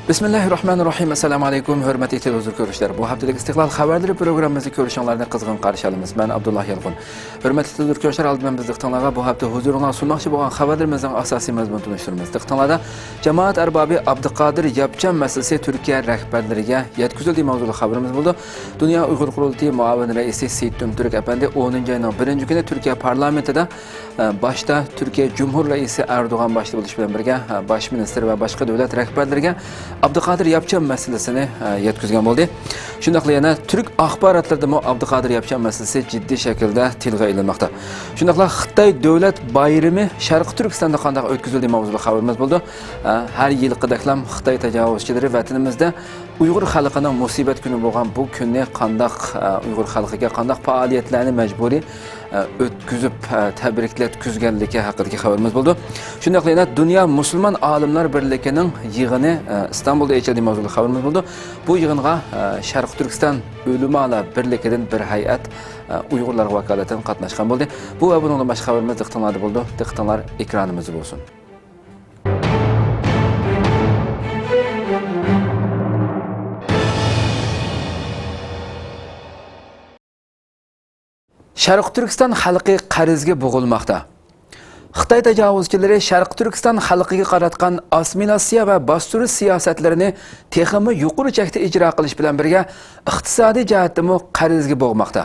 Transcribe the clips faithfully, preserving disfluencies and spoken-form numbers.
بىسمىللاھىررەھمانىررەھىم. ئەسسالامۇ ئەلەيكۇم، ھۆرمەتلىك تېلېۋىزور كۆرۈشلەر. بۇ ھەپتىلىك ئىستىقلال خەۋەرلىرى پروگراممىمىزنى كۆرۈشۈڭلارنى قىزغىن قارشى ئالىمىز. مەن ئابدۇللا يالقۇن. ھۆرمەتلىك تېلېۋىزور كۆرۈشلەر، ئالدى بىلەن بىز دىققىتىڭلارغا بۇ ھەپتە ھۇزۇرۇڭلارغا سۇنماقچى بولغان خەۋەرلىرىمىزنىڭ ئاساسىي مەزمۇنىنى تونۇشتۇرىمىز. دىققىتىڭلاردا جامائەت ئەربابى ئابدۇقادىر ياپچان مەسىلىسى تۈركىيە رەھبەرلىرىگە يەتكۈزۈلدى ماۋزۇلۇق خەۋىرىمىز بولىدۇ. دۇنيا ئۇيغۇر قۇرۇلتىيى مۇئاۋىن رەئىسى سېيىت تۈمتۈرك ئەپەندى ئونىنچى ئاينىڭ بىرىنچى كۈنى تۈركىيە پارلامېنتىدا، ئە، باشتا تۈركىيە جۇمھۇر رەئىسى ئەردوغان باشتا بولۇش بىلەن بىرگە، ئە، باش مىنىستىر ۋە باشقا دۆلەت رەھبەرلىرىگە ئابدۇقادىر ياپچان مەسىلىسىنى، ئە، يەتكۈزگەن بولدى. شۇنداقلا يەنە تۈرك ئاخباراتلىرىدىمۇ ئابدۇقادىر ياپچان مەسىلىسى جىددىي شەكىلدە تىلغا ئېلىنماقتا. شۇنداقلا خىتاي دۆلەت بايرىمى شەرقىي تۈركىستاندا قانداق ئۆتكۈزۈلدى ماۋزۇلۇق خەۋىرىمىز بولىدۇ. ئە، ھەر يىلقىدەكلا خىتاي تاجاۋۇزچىلىرى ۋەتىنىمىزدە ئۇيغۇر خەلقىنىڭ مۇسىبەت كۈنى بولغان بۇ كۈننى قانداق، ئە، ئۇيغۇر خەلقىگە قانداق پائالىيەتلەرنى مەجبۇرىي، ئە، ئۆتكۈزۈپ، ئە، تەبرىكلەتكۈزگەنلىكى ھەققىدىكى خەۋىرىمىز بولىدۇ. شۇنداقلا يەنە دۇنيا مۇسۇلمان ئالىملار بىرلىكىنىڭ يىغىنى، ئە، ئىستانبۇلدا ئېچىلدى ماۋزۇلۇق خەۋىرىمىز بولىدۇ. بۇ يىغىنغا، ئە، شەرقىي تۈركىستان ئۆلىمالار بىرلىكىدىن بىر ھەيئەت، ئە، ئۇيغۇرلارغا ۋاكالىتەن قاتناشقان بولدى. بۇ ۋە بۇنىڭدىن باشقا خەۋىرىمىز دىققىتىڭلاردا بولىدۇ. دىققىتىڭلار ئېكرانىمىزدا بولسۇن. شەرقىي تۈركىستان خەلقى قەرزگە بوغۇلماقتا. خىتاي تاجاۋۇزچىلىرى شەرقىي تۈركىستان خەلقىگە قاراتقان ئاسسىمىلياتسىيە ۋە باستۇرۇش سىياسەتلىرىنى تېخىمۇ يۇقىرى چەكتە ئىجرا قىلىش بىلەن بىرگە، ئىقتىسادىي جەھەتتىمۇ قەرزگە بوغماقتا.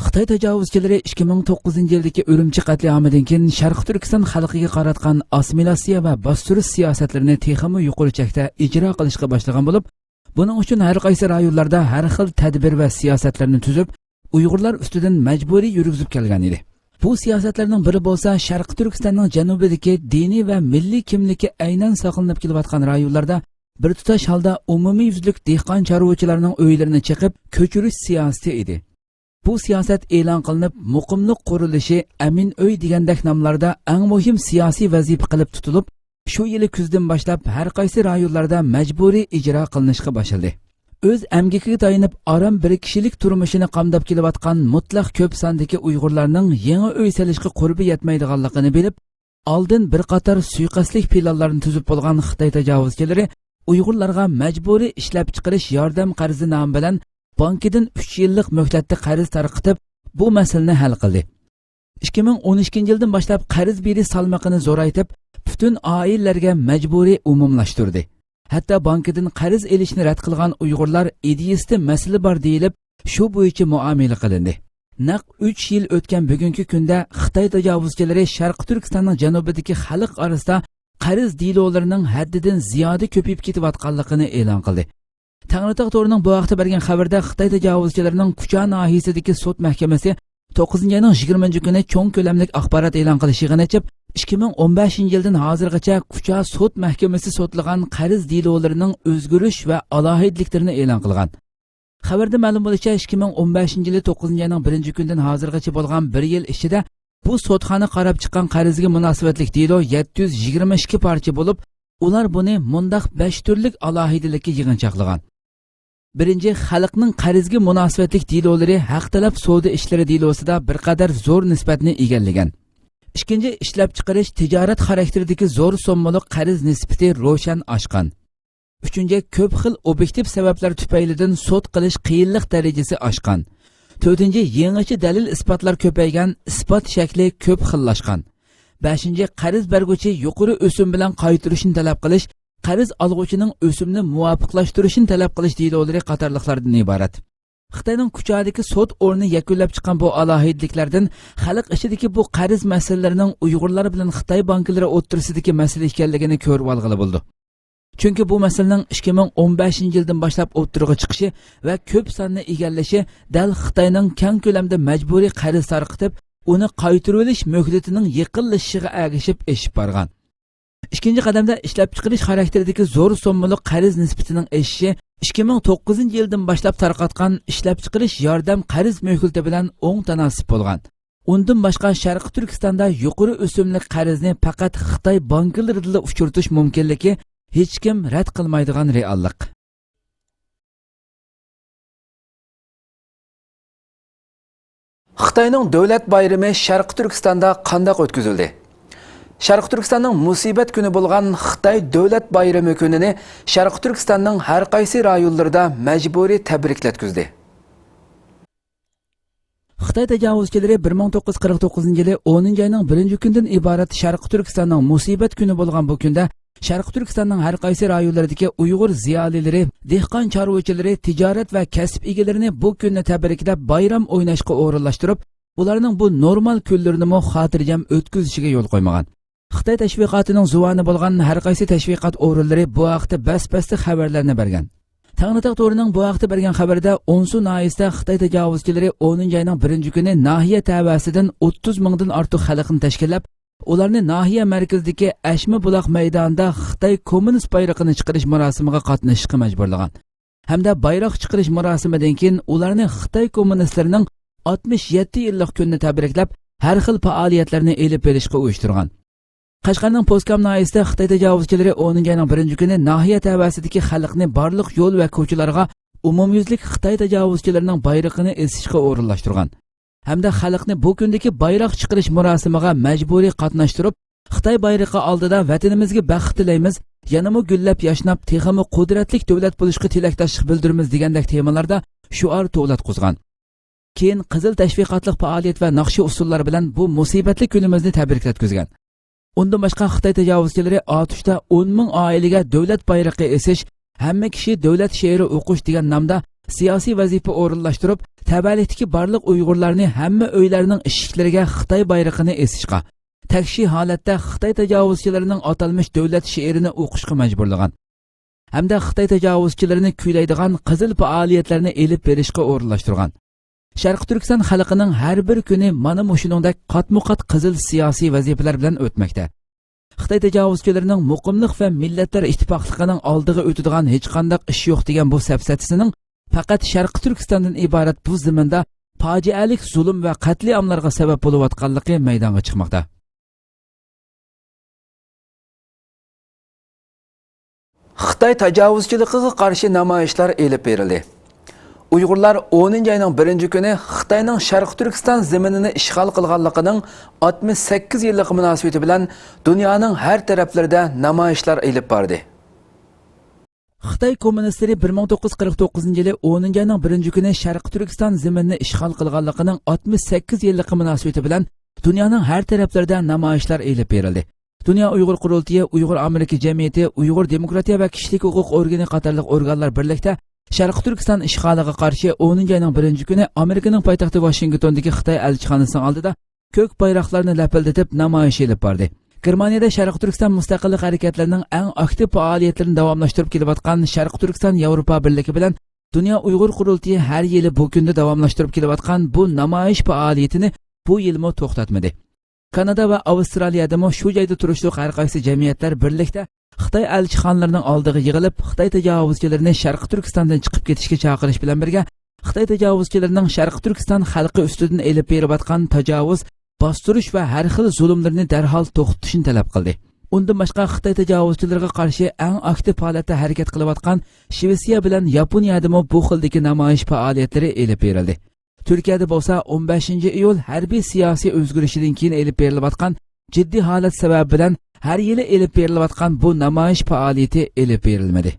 خىتاي تاجاۋۇزچىلىرى ئىككى مىڭ توققۇزىنچى يىلدىكى ئۈرۈمچى قەتلىئامىدىن كېيىن شەرقىي تۈركىستان خەلقىگە قاراتقان ئاسسىمىلياتسىيە ۋە باستۇرۇش سىياسەتلىرىنى تېخىمۇ يۇقىرى چەكتە ئىجرا قىلىشقا باشلىغان بولۇپ، بۇنىڭ ئۈچۈن ھەر قايسى رايونلاردا ھەر خىل تەدبىر ۋە سىياسەتلەرنى تۈزۈپ، ئۇيغۇرلار ئۈستىدىن مەجبۇرىي يۈرگۈزۈپ كەلگەن ئىدى. بۇ سىياسەتلەرنىڭ بىرى بولسا شەرقىي تۈركىستاننىڭ جەنۇبىدىكى دىنىي ۋە مىللىي كىملىكى ئەينەن ساقلىنىپ كېلىۋاتقان رايونلاردا بىر تۇتاش ھالدا ئومۇميۈزلۈك دېھقان چارۋىچىلارنىڭ ئۆيلىرىنى چېقىپ كۆچۈرۈش سىياسىتى ئىدى. بۇ سىياسەت ئېلان قىلىنىپ، مۇقىملىق قۇرۇلۇشى، ئەمىن ئۆي دېگەندەك ناملاردا ئەڭ مۇھىم سىياسىي ۋەزىپە قىلىپ تۇتۇلۇپ، شۇ يىلى كۈزدىن باشلاپ ھەر قايسى رايونلاردا مەجبۇرىي ئىجرا قىلىنىشقا باشلىدى. ئۆز ئەمگىكىگە تايىنىپ، ئاران بىر كىشىلىك تۇرمۇشىنى قامداپ كېلىۋاتقان مۇتلەق كۆپ ساندىكى ئۇيغۇرلارنىڭ يېڭى ئۆي سېلىشقا قۇربى يەتمەيدىغانلىقىنى بىلىپ، ئالدىن بىر قاتار سۇيىقەستلىك پىلانلارنى تۈزۈپ بولغان خىتاي تاجاۋۇزچىلىرى ئۇيغۇرلارغا مەجبۇرىي ئىشلەپچىقىرىش ياردەم قەرزى نامى بىلەن بانكىدىن ئۈچ يىللىق مۆھلەتتە قەرز تارقىتىپ، بۇ مەسىلىنى ھەل قىلدى. ئىككى مىڭ ئون ئىككىنچى يىلدىن باشلاپ قەرز بېرىش سالمىقىنى زورايتىپ، پۈتۈن ئائىلىلەرگە مەجبۇرىي ئومۇملاشتۇردى. ھەتتا بانكىدىن قەرز ئېلىشنى رەت قىلغان ئۇيغۇرلار ئىدىيىسىدە مەسىلە بار دېيىلىپ، شۇ بويىچە مۇئامىلە قىلىندى. نەق ئۈچ يىل ئۆتكەن بۈگۈنكى كۈندە خىتاي تاجاۋۇزچىلىرى شەرقىي تۈركىستاننىڭ جەنۇبىدىكى خەلق ئارىسىدا قەرز دېلولىرىنىڭ ھەددىدىن زىيادە كۆپىيىپ كېتىۋاتقانلىقىنى ئېلان قىلدى. تەڭرىتاغ تورىنىڭ بۇ ھەقتە بەرگەن خەۋىرىدە، خىتاي تاجاۋۇزچىلىرىنىڭ كۇچا ناھىيەسىدىكى سوت مەھكىمىسى توققۇزىنچى ئاينىڭ يىگىرمىنچى كۈنى چوڭ كۆلەملىك ئاخبارات ئېلان قىلىش يىغىنى ئېچىپ، ئىككى مىڭ ئون بەشىنچى يىلدىن ھازىرغىچە كۇچا سوت مەھكىمىسى سوتلىغان قەرز دېلولىرىنىڭ ئۆزگىرىش ۋە ئالاھىدىلىكلىرىنى ئېلان قىلغان. خەۋەردە مەلۇم بولۇشىچە، ئىككى مىڭ ئون بەشىنچى يىلى توققۇزىنچى ئاينىڭ بىرىنچى كۈنىدىن ھازىرغىچە بولغان بىر يىل ئىچىدە بۇ سوتخانا قاراپ چىققان قەرزگە مۇناسىۋەتلىك دېلو يەتتە يۈز يىگىرمە ئىككى پارچە بولۇپ، ئۇلار بۇنى مۇنداق بەش تۈرلۈك ئالاھىدىلىككە يىغىنچاقلىغان. بىرىنچى، خەلقنىڭ قەرزگە مۇناسىۋەتلىك دېلولىرى ھەق تەلەپ سودا ئىشلىرى دېلوسىدا بىر قەدەر زور نىسبەتنى ئىگىلىگەن. ئىككىنچى، ئىشلەپچىقىرىش، تىجارەت خاراكتېرىدىكى زور سوممىلىق قەرز نىسبىتى روشەن ئاشقان. ئۈچىنچى، كۆپ خىل ئوبيېكتىپ سەۋەبلەر تۈپەيلىدىن سوت قىلىش قىيىنلىق دەرىجىسى ئاشقان. تۆتىنچى، يېڭىچە دەلىل ئىسپاتلار كۆپەيگەن، ئىسپات شەكلى كۆپ خىللاشقان. بەشىنچى، قەرز بەرگۈچى يۇقىرى ئۆسۈم بىلەن قايتۇرۇشنى تەلەپ قىلىش، قەرز ئالغۇچىنىڭ ئۆسۈمنى مۇۋاپىقلاشتۇرۇشىنى تەلەپ قىلىش دېلولىرى قاتارلىقلاردىن ئىبارەت. خىتاينىڭ كۇچادىكى سوت ئورنى يەكۈنلەپ چىققان بۇ ئالاھىدىلىكلەردىن خەلق ئىچىدىكى بۇ قەرز مەسىلىلىرىنىڭ ئۇيغۇرلار بىلەن خىتاي بانكىلىرى ئوتتۇرىسىدىكى مەسىلە ئىكەنلىكىنى كۆرۈۋالغىلى بولىدۇ. چۈنكى بۇ مەسىلىنىڭ ئىككى مىڭ ئون بەشىنچى يىلدىن باشلاپ ئوتتۇرىغا چىقىشى ۋە كۆپ ساننى ئىگىلىشى دەل خىتاينىڭ كەڭ كۆلەمدە مەجبۇرىي قەرز تارقىتىپ، ئۇنى قايتۇرۇۋېلىش مۆھلىتىنىڭ يېقىنلىشىشىغا ئەگىشىپ ئېشىپ بارغان. ئىككىنچى قەدەمدە ئىشلەپچىقىرىش خاراكتېرىدىكى زور سوممىلىق قەرز نىسبىتىنىڭ ئېشىشى ئىككى مىڭ توققۇزىنچى يىلدىن باشلاپ تارقاتقان ئىشلەپچىقىرىش ياردەم قەرز مۆھلىتى بىلەن ئوڭ تاناسىپ بولغان. ئۇندىن باشقا، شەرقىي تۈركىستاندا يۇقىرى ئۆسۈملۈك قەرزنى پەقەت خىتاي بانكىلىرىدىلا ئۇچرىتىش مۇمكىنلىكى ھېچكىم رەت قىلمايدىغان رېئاللىق. خىتاينىڭ دۆلەت بايرىمى شەرقىي تۈركىستاندا قانداق ئۆتكۈزۈلدى؟ شەرقىي تۈركىستاننىڭ مۇسىبەت كۈنى بولغان خىتاي دۆلەت بايرىمى كۈنىنى شەرقىي تۈركىستاننىڭ ھەر قايسى رايونلىرىدا مەجبۇرىي تەبرىكلەتكۈزدى. خىتاي تاجاۋۇزچىلىرى بىر مىڭ توققۇز يۈز قىرىق توققۇزىنچى يىلى ئونىنچى ئاينىڭ بىرىنچى كۈنىدىن ئىبارەت شەرقىي تۈركىستاننىڭ مۇسىبەت كۈنى بولغان بۇ كۈندە شەرقىي تۈركىستاننىڭ ھەر قايسى رايونلىرىدىكى ئۇيغۇر زىيالىيلىرى، دېھقان چارۋىچىلىرى، تىجارەت ۋە كەسىپ ئىگىلىرىنى بۇ كۈننى تەبرىكلەپ بايرام ئويناشقا ئورۇنلاشتۇرۇپ، ئۇلارنىڭ بۇ نورمال كۈنلىرىنىمۇ خاتىرجەم ئۆتكۈزۈشىگە يول قويمىغان. خىتاي تەشۋىقاتىنىڭ زۇۋانى بولغان ھەر قايسى تەشۋىقات ئورۇنلىرى بۇ ھەقتە بەس-بەستە خەۋەرلەرنى بەرگەن. تەڭرىتاغ تورىنىڭ بۇ ھەقتە بەرگەن خەۋىرىدە، ئونسۇ ناھىيەسىدە خىتاي تاجاۋۇزچىلىرى ئونىنچى ئاينىڭ بىرىنچى كۈنى ناھىيە تەۋەسىدىن ئوتتۇز مىڭدىن ئارتۇق خەلقنى تەشكىللەپ، ئۇلارنى ناھىيە مەركىزىدىكى ئەشمە بۇلاق مەيدانىدا خىتاي كوممۇنىست بايرىقىنى چىقىرىش مۇراسىمىغا قاتنىشىشقا مەجبۇرلىغان ھەمدە بايراق چىقىرىش مۇراسىمىدىن كېيىن ئۇلارنى خىتاي كوممۇنىستلىرىنىڭ ئاتمىش يەتتە يىللىق كۈنىنى تەبرىكلەپ، ھەر خىل پائالىيەتلەرنى ئېلىپ بېرىشقا ئۇيۇشتۇرغان. قەشقەرنىڭ پوسكام ناھىيەسىدە خىتاي تاجاۋۇزچىلىرى ئونىنچى ئاينىڭ بىرىنچى كۈنى ناھىيە تەۋەسىدىكى خەلقنى بارلىق يول ۋە كوچىلارغا ئومۇميۈزلۈك خىتاي تاجاۋۇزچىلىرىنىڭ بايرىقىنى ئېسىشقا ئورۇنلاشتۇرغان ھەمدە خەلقنى بۇ كۈندىكى بايراق چىقىرىش مۇراسىمىغا مەجبۇرىي قاتناشتۇرۇپ، خىتاي بايرىقى ئالدىدا ۋەتىنىمىزگە بەخت تىلەيمىز، يەنىمۇ گۈللەپ ياشناپ، تېخىمۇ قۇدرەتلىك دۆلەت بولۇشقا تىلەكداشلىق بىلدۈرىمىز دېگەندەك تېمىلاردا شوئار توۋلاتقۇزغان. كېيىن قىزىل تەشۋىقاتلىق پائالىيەت ۋە ناخشا ئۇسسۇللار بىلەن بۇ مۇسىبەتلىك كۈنىمىزنى تەبرىكلەتكۈزگەن. ئۇندىن باشقا خىتاي تاجاۋۇزچىلىرى ئاتۇشتا ئون مىڭ ئائىلىگە دۆلەت بايرىقى ئېسىش، ھەممە كىشى دۆلەت شېئىرى ئوقۇش دېگەن نامدا سىياسىي ۋەزىپە ئورۇنلاشتۇرۇپ، تەۋەلىكتىكى بارلىق ئۇيغۇرلارنى ھەممە ئۆيلەرنىڭ ئىشىكلىرىگە خىتاي بايرىقىنى ئېسىشقا، تەكشى ھالەتتە خىتاي تاجاۋۇزچىلىرىنىڭ ئاتالمىش دۆلەت شېئىرىنى ئوقۇشقا مەجبۇرلىغان ھەمدە خىتاي تاجاۋۇزچىلىرىنى كۈيلەيدىغان قىزىل پائالىيەتلەرنى ئېلىپ بېرىشقا ئورۇنلاشتۇرغان. شەرقىي تۈركىستان خەلقىنىڭ ھەر بىر كۈنى مانا مۇشۇنىڭدەك قاتمۇقات قىزىل سىياسىي ۋەزىپىلەر بىلەن ئۆتمەكتە. خىتاي تاجاۋۇزچىلىرىنىڭ مۇقىملىق ۋە مىللەتلەر ئىتتىپاقلىقىنىڭ ئالدىغا ئۆتىدىغان ھېچقانداق ئىش يوق دېگەن بۇ سەپسەتىسىنىڭ پەقەت شەرقىي تۈركىستاندىن ئىبارەت بۇ زېمىندا پاجىئەلىك زۇلۇم ۋە قەتلىئاملارغا سەۋەب بولۇۋاتقانلىقى مەيدانغا چىقماقتا. خىتاي تاجاۋۇزچىلىقىغا قارشى نامايىشلار ئېلىپ بېرىلدى. ئۇيغۇرلار ئونىنچى ئاينىڭ بىرىنچى كۈنى خىتاينىڭ شەرقىي تۈركىستان زېمىنىنى ئىشغال قىلغانلىقىنىڭ ئاتمىش سەككىز يىللىقى مۇناسىۋىتى بىلەن دۇنيانىڭ ھەر تەرەپلىرىدە نامايىشلار ئېلىپ باردى. خىتاي كوممۇنىستلىرى بىر مىڭ توققۇز يۈز قىرىق توققۇزىنچى يىلى ئونىنچى ئاينىڭ بىرىنچى كۈنى شەرقىي تۈركىستان زېمىنىنى ئىشغال قىلغانلىقىنىڭ ئاتمىش سەككىز يىللىقى مۇناسىۋىتى بىلەن دۇنيانىڭ ھەر تەرەپلىرىدە نامايىشلار ئېلىپ بېرىلدى. دۇنيا ئۇيغۇر قۇرۇلتىيى، ئۇيغۇر ئامېرىكا جەمئىيىتى، ئۇيغۇر دېموكراتىيە ۋە كىشىلىك ھوقۇق ئورگىنى قاتارلىق ئورگانلار بىرلىكتە شەرقىي تۈركىستان ئىشغالىغا قارشى ئونىنچى ئاينىڭ بىرىنچى كۈنى ئامېرىكىنىڭ پايتەختى ۋاشىنگتوندىكى خىتاي ئەلچىخانىسىنىڭ ئالدىدا كۆك بايراقلارنى لەپىلدىتىپ نامايىش ئېلىپ باردى. گېرمانىيەدە شەرقىي تۈركىستان مۇستەقىللىق ھەرىكەتلىرىنىڭ ئەڭ ئاكتىپ پائالىيەتلىرىنى داۋاملاشتۇرۇپ كېلىۋاتقان شەرقىي تۈركىستان ياۋروپا بىرلىكى بىلەن دۇنيا ئۇيغۇر قۇرۇلتىيى ھەر يىلى بۇ كۈندە داۋاملاشتۇرۇپ كېلىۋاتقان بۇ نامايىش پائالىيىتىنى بۇ يىلمۇ توختاتمىدى. كانادا ۋە ئاۋسترالىيەدىمۇ شۇ جايدا تۇرۇشلۇق ھەر قايسى جەمئىيەتلەر بىرلىكتە خىتاي ئەلچىخانىلىرىنىڭ ئالدىغا يىغىلىپ، خىتاي تاجاۋۇزچىلىرىنى شەرقىي تۈركىستاندىن چىقىپ كېتىشكە چاقىرىش بىلەن بىرگە، خىتاي تاجاۋۇزچىلىرىنىڭ شەرقىي تۈركىستان خەلقى ئۈستىدىن ئېلىپ بېرىۋاتقان تاجاۋۇز، باستۇرۇش ۋە ھەر خىل زۇلۇملىرىنى دەرھال توختىتىشنى تەلەپ قىلدى. ئۇندىن باشقا، خىتاي تاجاۋۇزچىلىرىغا قارشى ئەڭ ئاكتىپ ھالەتتە ھەرىكەت قىلىۋاتقان شىۋېتسىيە بىلەن ياپونىيەدىمۇ بۇ خىلدىكى نامايىش پائالىيەتلىرى ئېلىپ بېرىلدى. تۈركىيەدە بولسا ئون بەشىنچى ئىيۇل ھەربىي سىياسىي ئۆزگىرىشىدىن كېيىن ئېلىپ بېرىلىۋاتقان جىددىي ھالەت سەۋەبى بىلەن ھەر يىلى ئېلىپ بېرىلىۋاتقان بۇ نامايىش پائالىيىتى ئېلىپ بېرىلمىدى.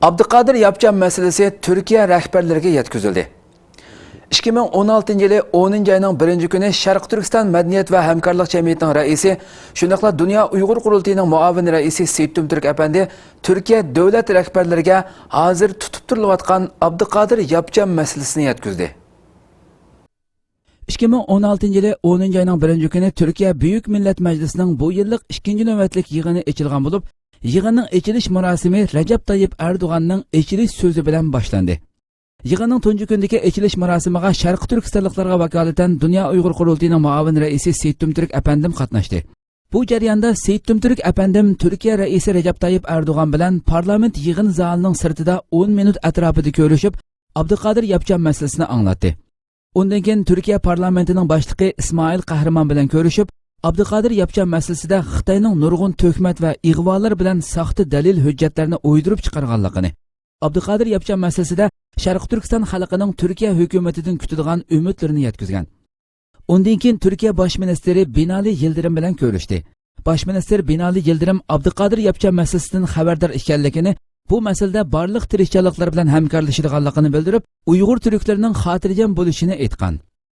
ئابدۇقادىر ياپچان مەسىلىسى تۈركىيە رەھبەرلىرىگە يەتكۈزۈلدى. ئىككى مىڭ ئون ئالتىنچى يىلى ئونىنچى ئاينىڭ بىرىنچى كۈنى شەرقىي تۈركىستان مەدەنىيەت ۋە ھەمكارلىق جەمئىيىتىنىڭ رەئىسى، شۇنداقلا دۇنيا ئۇيغۇر قۇرۇلتىيىنىڭ مۇئاۋىن رەئىسى سېيىت تۈمتۈرك ئەپەندى تۈركىيە دۆلەت رەھبەرلىرىگە ھازىر تۇتۇپ تۇرۇلۇۋاتقان ئابدۇقادىر ياپچان مەسىلىسىنى يەتكۈزدى. ئىككى مىڭ ئون ئالتىنچى يىلى ئونىنچى ئاينىڭ بىرىنچى كۈنى تۈركىيە بۈيۈك مىللەت مەجلىسىنىڭ بۇ يىللىق ئىككىنچى نۆۋەتلىك يىغىنى ئېچىلغان بولۇپ، يىغىننىڭ ئېچىلىش مۇراسىمى رەجەپ تايىپ ئەردوغاننىڭ ئېچىلىش سۆزى بىلەن باشلاندى. يىغىننىڭ تۇنجى كۈنىدىكى ئېچىلىش مۇراسىمىغا شەرقىي تۈركىستانلىقلارغا ۋاكالىتەن دۇنيا ئۇيغۇر قۇرۇلتىيىنىڭ مۇئاۋىن رەئىسى سېيىت تۈمتۈرك ئەپەندىم قاتناشتى. بۇ جەرياندا سېيىت تۈمتۈرك ئەپەندىم تۈركىيە رەئىسى رەجەپ تايىپ ئەردوغان بىلەن پارلامېنت يىغىن زالىنىڭ سىرتىدا ئون مىنۇت ئەتراپىدا كۆرۈشۈپ، ئابدۇقادىر ياپچان مەسىلىسىنى ئاڭلاتتى. ئۇندىن كېيىن تۈركىيە پارلامېنتىنىڭ باشلىقى ئىسمائىل قەھرىمان بىلەن كۆرۈشۈپ، ئابدۇقادىر ياپچان مەسىلىسىدە خىتاينىڭ نۇرغۇن تۆھمەت ۋە ئىغۋالار بىلەن ساختا دەلىل ھۆججەتلەرنى ئويدۇرۇپ چىقارغانلىقىنى، ئابدۇقادىر ياپچان مەسىلىسىدە شەرقىي تۈركىستان خەلقىنىڭ تۈركىيە ھۆكۈمىتىدىن كۈتىدىغان ئۈمىدلىرىنى يەتكۈزگەن. ئۇندىن كېيىن تۈركىيە باش مىنىستىرى بىنالى يىلدىرىم بىلەن كۆرۈشتى. باش مىنىستىر بىنالى يىلدىرىم ئابدۇقادىر ياپچان مەسىلىسىدىن خەۋەردار ئىكەنلىكىنى، بۇ مەسىلىدە بارلىق تىرىشچانلىقلىرى بىلەن ھەمكارلىشىدىغانلىقىنى بىلدۈرۈپ، ئۇيغۇر تۈركلىرىنىڭ خاتىرجەم بولۇشىنى ئېيتقان.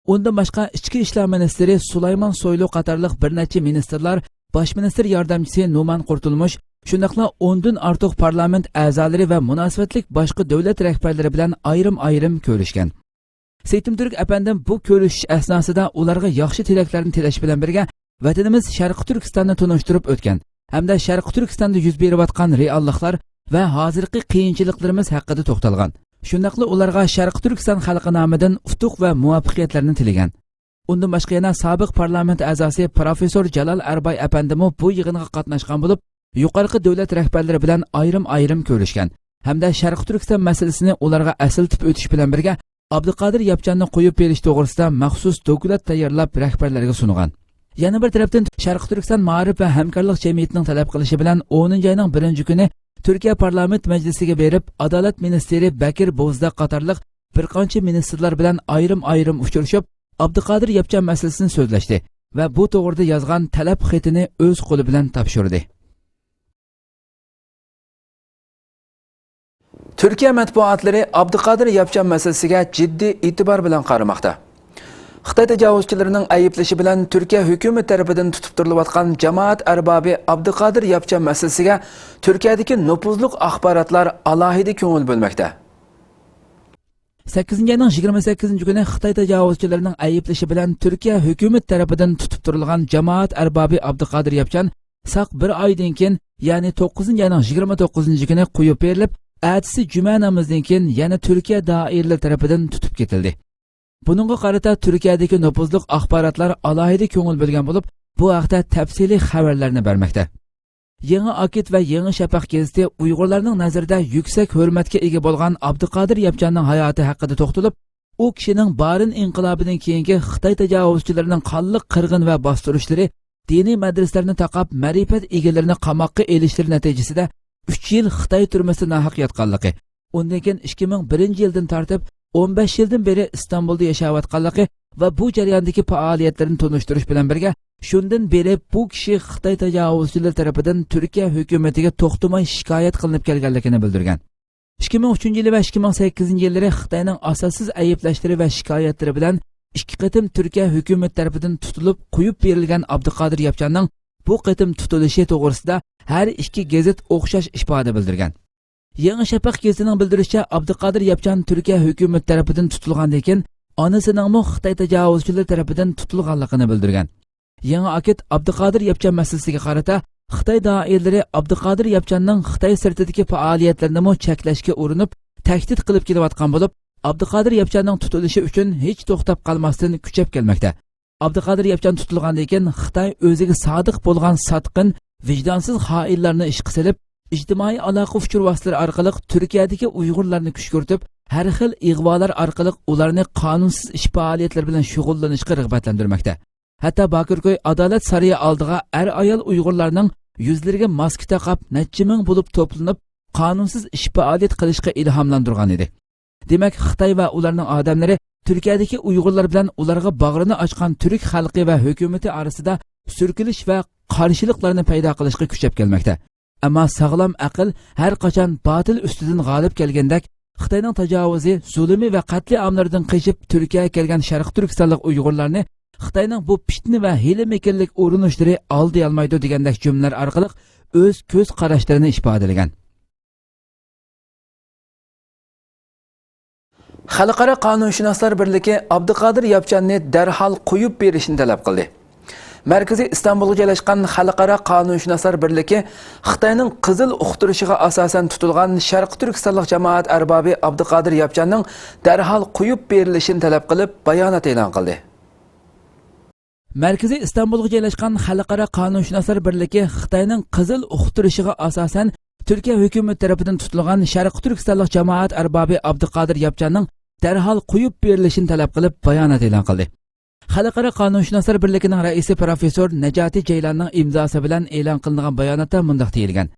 ئۇندىن باشقا، ئىچكى ئىشلار مىنىستىرى سۇلايمان سويلۇ قاتارلىق بىر نەچچە مىنىستىرلار، باش مىنىستىر ياردەمچىسى نومان قۇرتۇلمۇش، شۇنداقلا ئوندىن ئارتۇق پارلامېنت ئەزالىرى ۋە مۇناسىۋەتلىك باشقا دۆلەت رەھبەرلىرى بىلەن ئايرىم-ئايرىم كۆرۈشكەن. سېيتىم تۈرك ئەپەندىم بۇ كۆرۈشۈش ئەسناسىدا ئۇلارغا ياخشى تىلەكلەرنى تىلەش بىلەن بىرگە، ۋەتىنىمىز شەرقىي تۈركىستاننى تونۇشتۇرۇپ ئۆتكەن ھەمدە شەرقىي تۈركىستاندا يۈز بېرىۋاتقان رېئاللىقلار ۋە ھازىرقى قىيىنچىلىقلىرىمىز ھەققىدە توختالغان. شۇنداقلا ئۇلارغا شەرقىي تۈركىستان خەلقى نامىدىن ئۇتۇق ۋە مۇۋەپپەقىيەتلەرنى تىلىگەن. ئۇندىن باشقا يەنە سابىق پارلامېنت ئەزاسى پروفېسسور جالال ئەرباي ئەپەندىمۇ بۇ يىغىنغا قاتناشقان بولۇپ، يۇقىرىقى دۆلەت رەھبەرلىرى بىلەن ئايرىم-ئايرىم كۆرۈشكەن ھەمدە شەرقىي تۈركىستان مەسىلىسىنى ئۇلارغا ئەسلىتىپ ئۆتۈش بىلەن بىرگە، ئابدۇقادىر ياپچاننى قويۇپ بېرىش توغرىسىدا مەخسۇس دوكلات تەييارلاپ رەھبەرلەرگە سۇنغان. يەنە بىر تەرەپتىن، شەرقىي تۈركىستان مائارىپ ۋە ھەمكارلىق جەمئىيىتىنىڭ تەلەپ قىلىشى بىلەن ئونىنچى ئاينىڭ بىرىنچى كۈنى تۈركىيە پارلامېنت مەجلىسىگە بېرىپ، ئادالەت مىنىستىرى بەكىر بوزداق قاتارلىق بىر قانچە مىنىستىرلار بىلەن ئايرىم-ئايرىم ئۇچرىشىپ، ئابدۇقادىر ياپچان مەسىلىسىنى سۆزلەشتى ۋە بۇ توغرىدا يازغان تەلەپ خېتىنى ئۆز قولى بىلەن تاپشۇردى. تۈركىيە مەتبۇئاتلىرى ئابدۇقادىر ياپچان مەسىلىسىگە جىددىي ئېتىبار بىلەن قارىماقتا. خىتاي تاجاۋۇزچىلىرىنىڭ ئەيىبلىشى بىلەن تۈركىيە ھۆكۈمىتى تەرىپىدىن تۇتۇپ تۇرۇلۇۋاتقان جامائەت ئەربابى ئابدۇقادىر ياپچان مەسىلىسىگە تۈركىيەدىكى نوپۇزلۇق ئاخباراتلار ئالاھىدە كۆڭۈل بۆلمەكتە. سەككىزىنچى ئاينىڭ يىگىرمە سەككىزىنچى كۈنى خىتاي تاجاۋۇزچىلىرىنىڭ ئەيىبلىشى بىلەن تۈركىيە ھۆكۈمىتى تەرىپىدىن تۇتۇپ تۇرۇلغان جامائەت ئەربابى ئابدۇقادىر ياپچان ساق بىر ئايدىن كېيىن، يەنى توققۇزىنچى ئاينىڭ يىگىرمە توققۇزىنچى كۈنى قويۇپ بېرىلىپ، ئەتىسى جۈمە نامىزىدىن كېيىن يەنە تۈركىيە دائىرىلىرى تەرىپىدىن تۇتۇپ كېتىلدى. بۇنىڭغا قارىتا تۈركىيەدىكى نوپۇزلۇق ئاخباراتلار ئالاھىدە كۆڭۈل بۆلگەن بولۇپ، بۇ ھەقتە تەپسىلىي خەۋەرلەرنى بەرمەكتە. يېڭى ئاكىت ۋە يېڭى شەپەق گېزىتى ئۇيغۇرلارنىڭ نەزىرىدە يۈكسەك ھۆرمەتكە ئىگە بولغان ئابدۇقادىر ياپچاننىڭ ھاياتى ھەققىدە توختىلىپ، ئۇ كىشىنىڭ بارىن ئىنقىلابىدىن كېيىنكى خىتاي تاجاۋۇزچىلىرىنىڭ قانلىق قىرغىن ۋە باستۇرۇشلىرى، دىنىي مەدرىسىلەرنى تاقاپ، مەرىپەت ئىگىلىرىنى قاماققا ئېلىشلىرى نەتىجىسىدە ئۈچ يىل خىتاي تۈرمىسىدە ناھەق ياتقانلىقى، ئۇندىن كېيىن ئىككى مىڭ بىرىنچى يىلدىن تارتىپ ئون بەش يىلدىن بېرى ئىستانبۇلدا ياشاۋاتقانلىقى ۋە بۇ جەرياندىكى پائالىيەتلىرىنى تونۇشتۇرۇش بىلەن بىرگە، شۇندىن بېرى بۇ كىشى خىتاي تاجاۋۇزچىلىرى تەرىپىدىن تۈركىيە ھۆكۈمىتىگە توختىماي شىكايەت قىلىنىپ كەلگەنلىكىنى بىلدۈرگەن. ئىككى مىڭ ئۈچىنچى يىلى ۋە ئىككى مىڭ سەككىزىنچى يىللىرى خىتاينىڭ ئاساسسىز ئەيىبلەشلىرى ۋە شىكايەتلىرى بىلەن ئىككى قېتىم تۈركىيە ھۆكۈمىتى تەرىپىدىن تۇتۇلۇپ، قويۇپ بېرىلگەن ئابدۇقادىر ياپچاننىڭ بۇ قېتىم تۇتۇلۇشى توغرىسىدا ھەر ئىككى گېزىت ئوخشاش ئىپادە بىلدۈرگەن. يېڭى شەپەق گېزىتىنىڭ بىلدۈرۈشىچە، ئابدۇقادىر ياپچان تۈركىيە ھۆكۈمىتى تەرىپىدىن تۇتۇلغاندىن كېيىن، ئانىسىنىڭمۇ خىتاي تاجاۋۇزچىلىرى تەرىپىدىن تۇتۇلغانلىقىنى بىلدۈرگەن. يېڭى ئاكىت ئابدۇقادىر ياپچان مەسىلىسىگە قارىتا، خىتاي دائىرىلىرى ئابدۇقادىر ياپچاننىڭ خىتاي سىرتىدىكى پائالىيەتلىرىنىمۇ چەكلەشكە ئۇرۇنۇپ، تەھدىت قىلىپ كېلىۋاتقان بولۇپ، ئابدۇقادىر ياپچاننىڭ تۇتۇلۇشى ئۈچۈن ھېچ توختاپ قالماستىن كۈچەپ كەلمەكتە. ئابدۇقادىر ياپچان تۇتۇلغاندىن كېيىن، خىتاي ئۆزىگە سادىق بولغان ساتقىن، ۋىجدانسىز خائىنلارنى ئىشقا سېلىپ، ئىجتىمائىي ئالاقە ئۇچۇر ۋاسىتىلىرى ئارقىلىق تۈركىيەدىكى ئۇيغۇرلارنى كۈشكۈرتۈپ، ھەر خىل ئىغۋالار ئارقىلىق ئۇلارنى قانۇنسىز ئىش پائالىيەتلىرى بىلەن شۇغۇللىنىشقا رىغبەتلەندۈرمەكتە. ھەتتا باكىركوي ئادالەت سارىيى ئالدىغا ئەر-ئايال ئۇيغۇرلارنىڭ يۈزلىرىگە ماسكا تاقاپ، نەچچە مىڭ بولۇپ توپلىنىپ، قانۇنسىز ئىش پائالىيەت قىلىشقا ئىلھاملاندۇرغان ئىدى. دېمەك، خىتاي ۋە ئۇلارنىڭ ئادەملىرى تۈركىيەدىكى ئۇيغۇرلار بىلەن ئۇلارغا باغرىنى ئاچقان تۈرك خەلقى ۋە ھۆكۈمىتى ئارىسىدا سۈركىلىش ۋە قارشىلىقلارنى پەيدا قىلىشقا كۈچەپ كەلمەكتە. ئەمما ساغلام ئەقىل ھەر قاچان باتىل ئۈستىدىن غالىب كەلگەندەك، خىتاينىڭ تاجاۋۇزى، زۇلۇمى ۋە قەتلىئاملىرىدىن قېچىپ تۈركىيەگە كەلگەن شەرقىي تۈركىستانلىق ئۇيغۇرلارنى خىتاينىڭ بۇ پىتنە ۋە ھىيلە-مىكىرلىك ئۇرۇنۇشلىرى ئالدىيالمايدۇ دېگەندەك جۈملىلەر ئارقىلىق ئۆز كۆز قاراشلىرىنى ئىپادىلىگەن. خەلقئارا قانۇنشۇناسلار بىرلىكى ئابدۇقادىر ياپچاننى دەرھال قويۇپ بېرىشنى تەلەپ قىلدى. مەركىزى ئىستانبۇلغا جايلاشقان خەلقئارا قانۇنشۇناسلار بىرلىكى خىتاينىڭ قىزىل ئۇقتۇرۇشىغا ئاساسەن تۇتۇلغان شەرقىي تۈركىستانلىق جامائەت ئەربابى ئابدۇقادىر ياپچاننىڭ دەرھال قويۇپ بېرىلىشىنى تەلەپ قىلىپ بايانات ئېلان قىلدى. مەركىزى ئىستانبۇلغا جايلاشقان خەلقئارا قانۇنشۇناسلار بىرلىكى خىتاينىڭ قىزىل ئۇقتۇرۇشىغا ئاساسەن، تۈركىيە ھۆكۈمىتى تەرىپىدىن تۇتۇلغان شەرقىي تۈركىستانلىق جامائەت ئەربابى ئابدۇقادىر ياپچاننىڭ دەرھال قويۇپ بېرىلىشىنى تەلەپ قىلىپ بايانات ئېلان قىلدى. خەلقئارا قانۇنشۇناسلار بىرلىكىنىڭ رەئىسى پروفېسسور نەجاتى جەيلاننىڭ ئىمزاسى بىلەن ئېلان قىلىنغان باياناتتا مۇنداق دېيىلگەن: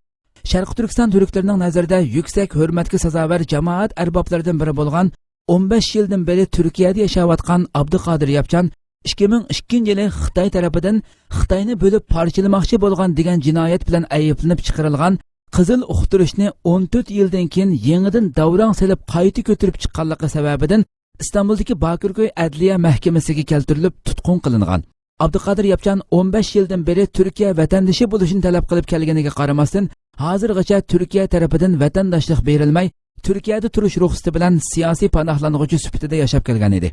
شەرقىي تۈركىستان تۈركلىرىنىڭ نەزىرىدە يۈكسەك ھۆرمەتكە سازاۋەر جامائەت ئەربابلىرىدىن بىرى بولغان ئون بەش يىلدىن بېرى تۈركىيەدە ياشاۋاتقان ئابدۇقادىر ياپچان ئىككى مىڭ ئىككىنچى يىلى خىتاي تەرىپىدىن خىتاينى بۆلۈپ پارچىلىماقچى بولغان دېگەن جىنايەت بىلەن ئەيىبلىنىپ چىقىرىلغان قىزىل ئۇقتۇرۇشنى ئون تۆت يىلدىن كېيىن يېڭىدىن داۋراڭ سېلىپ قايتا كۆتۈرۈپ چىققانلىقى سەۋەبىدىن ئىستانبۇلدىكى باكىركوي ئەدلىيە مەھكىمىسىگە كەلتۈرۈلۈپ تۇتقۇن قىلىنغان. ئابدۇقادىر ياپچان ئون بەش يىلدىن بېرى تۈركىيە ۋەتەندىشى بولۇشنى تەلەپ قىلىپ كەلگىنىگە قارىماستىن، ھازىرغىچە تۈركىيە تەرىپىدىن ۋەتەنداشلىق بېرىلمەي، تۈركىيەدە تۇرۇش رۇخسىتى بىلەن سىياسىي پاناھلانغۇچى سۈپىتىدە ياشاپ كەلگەن ئىدى.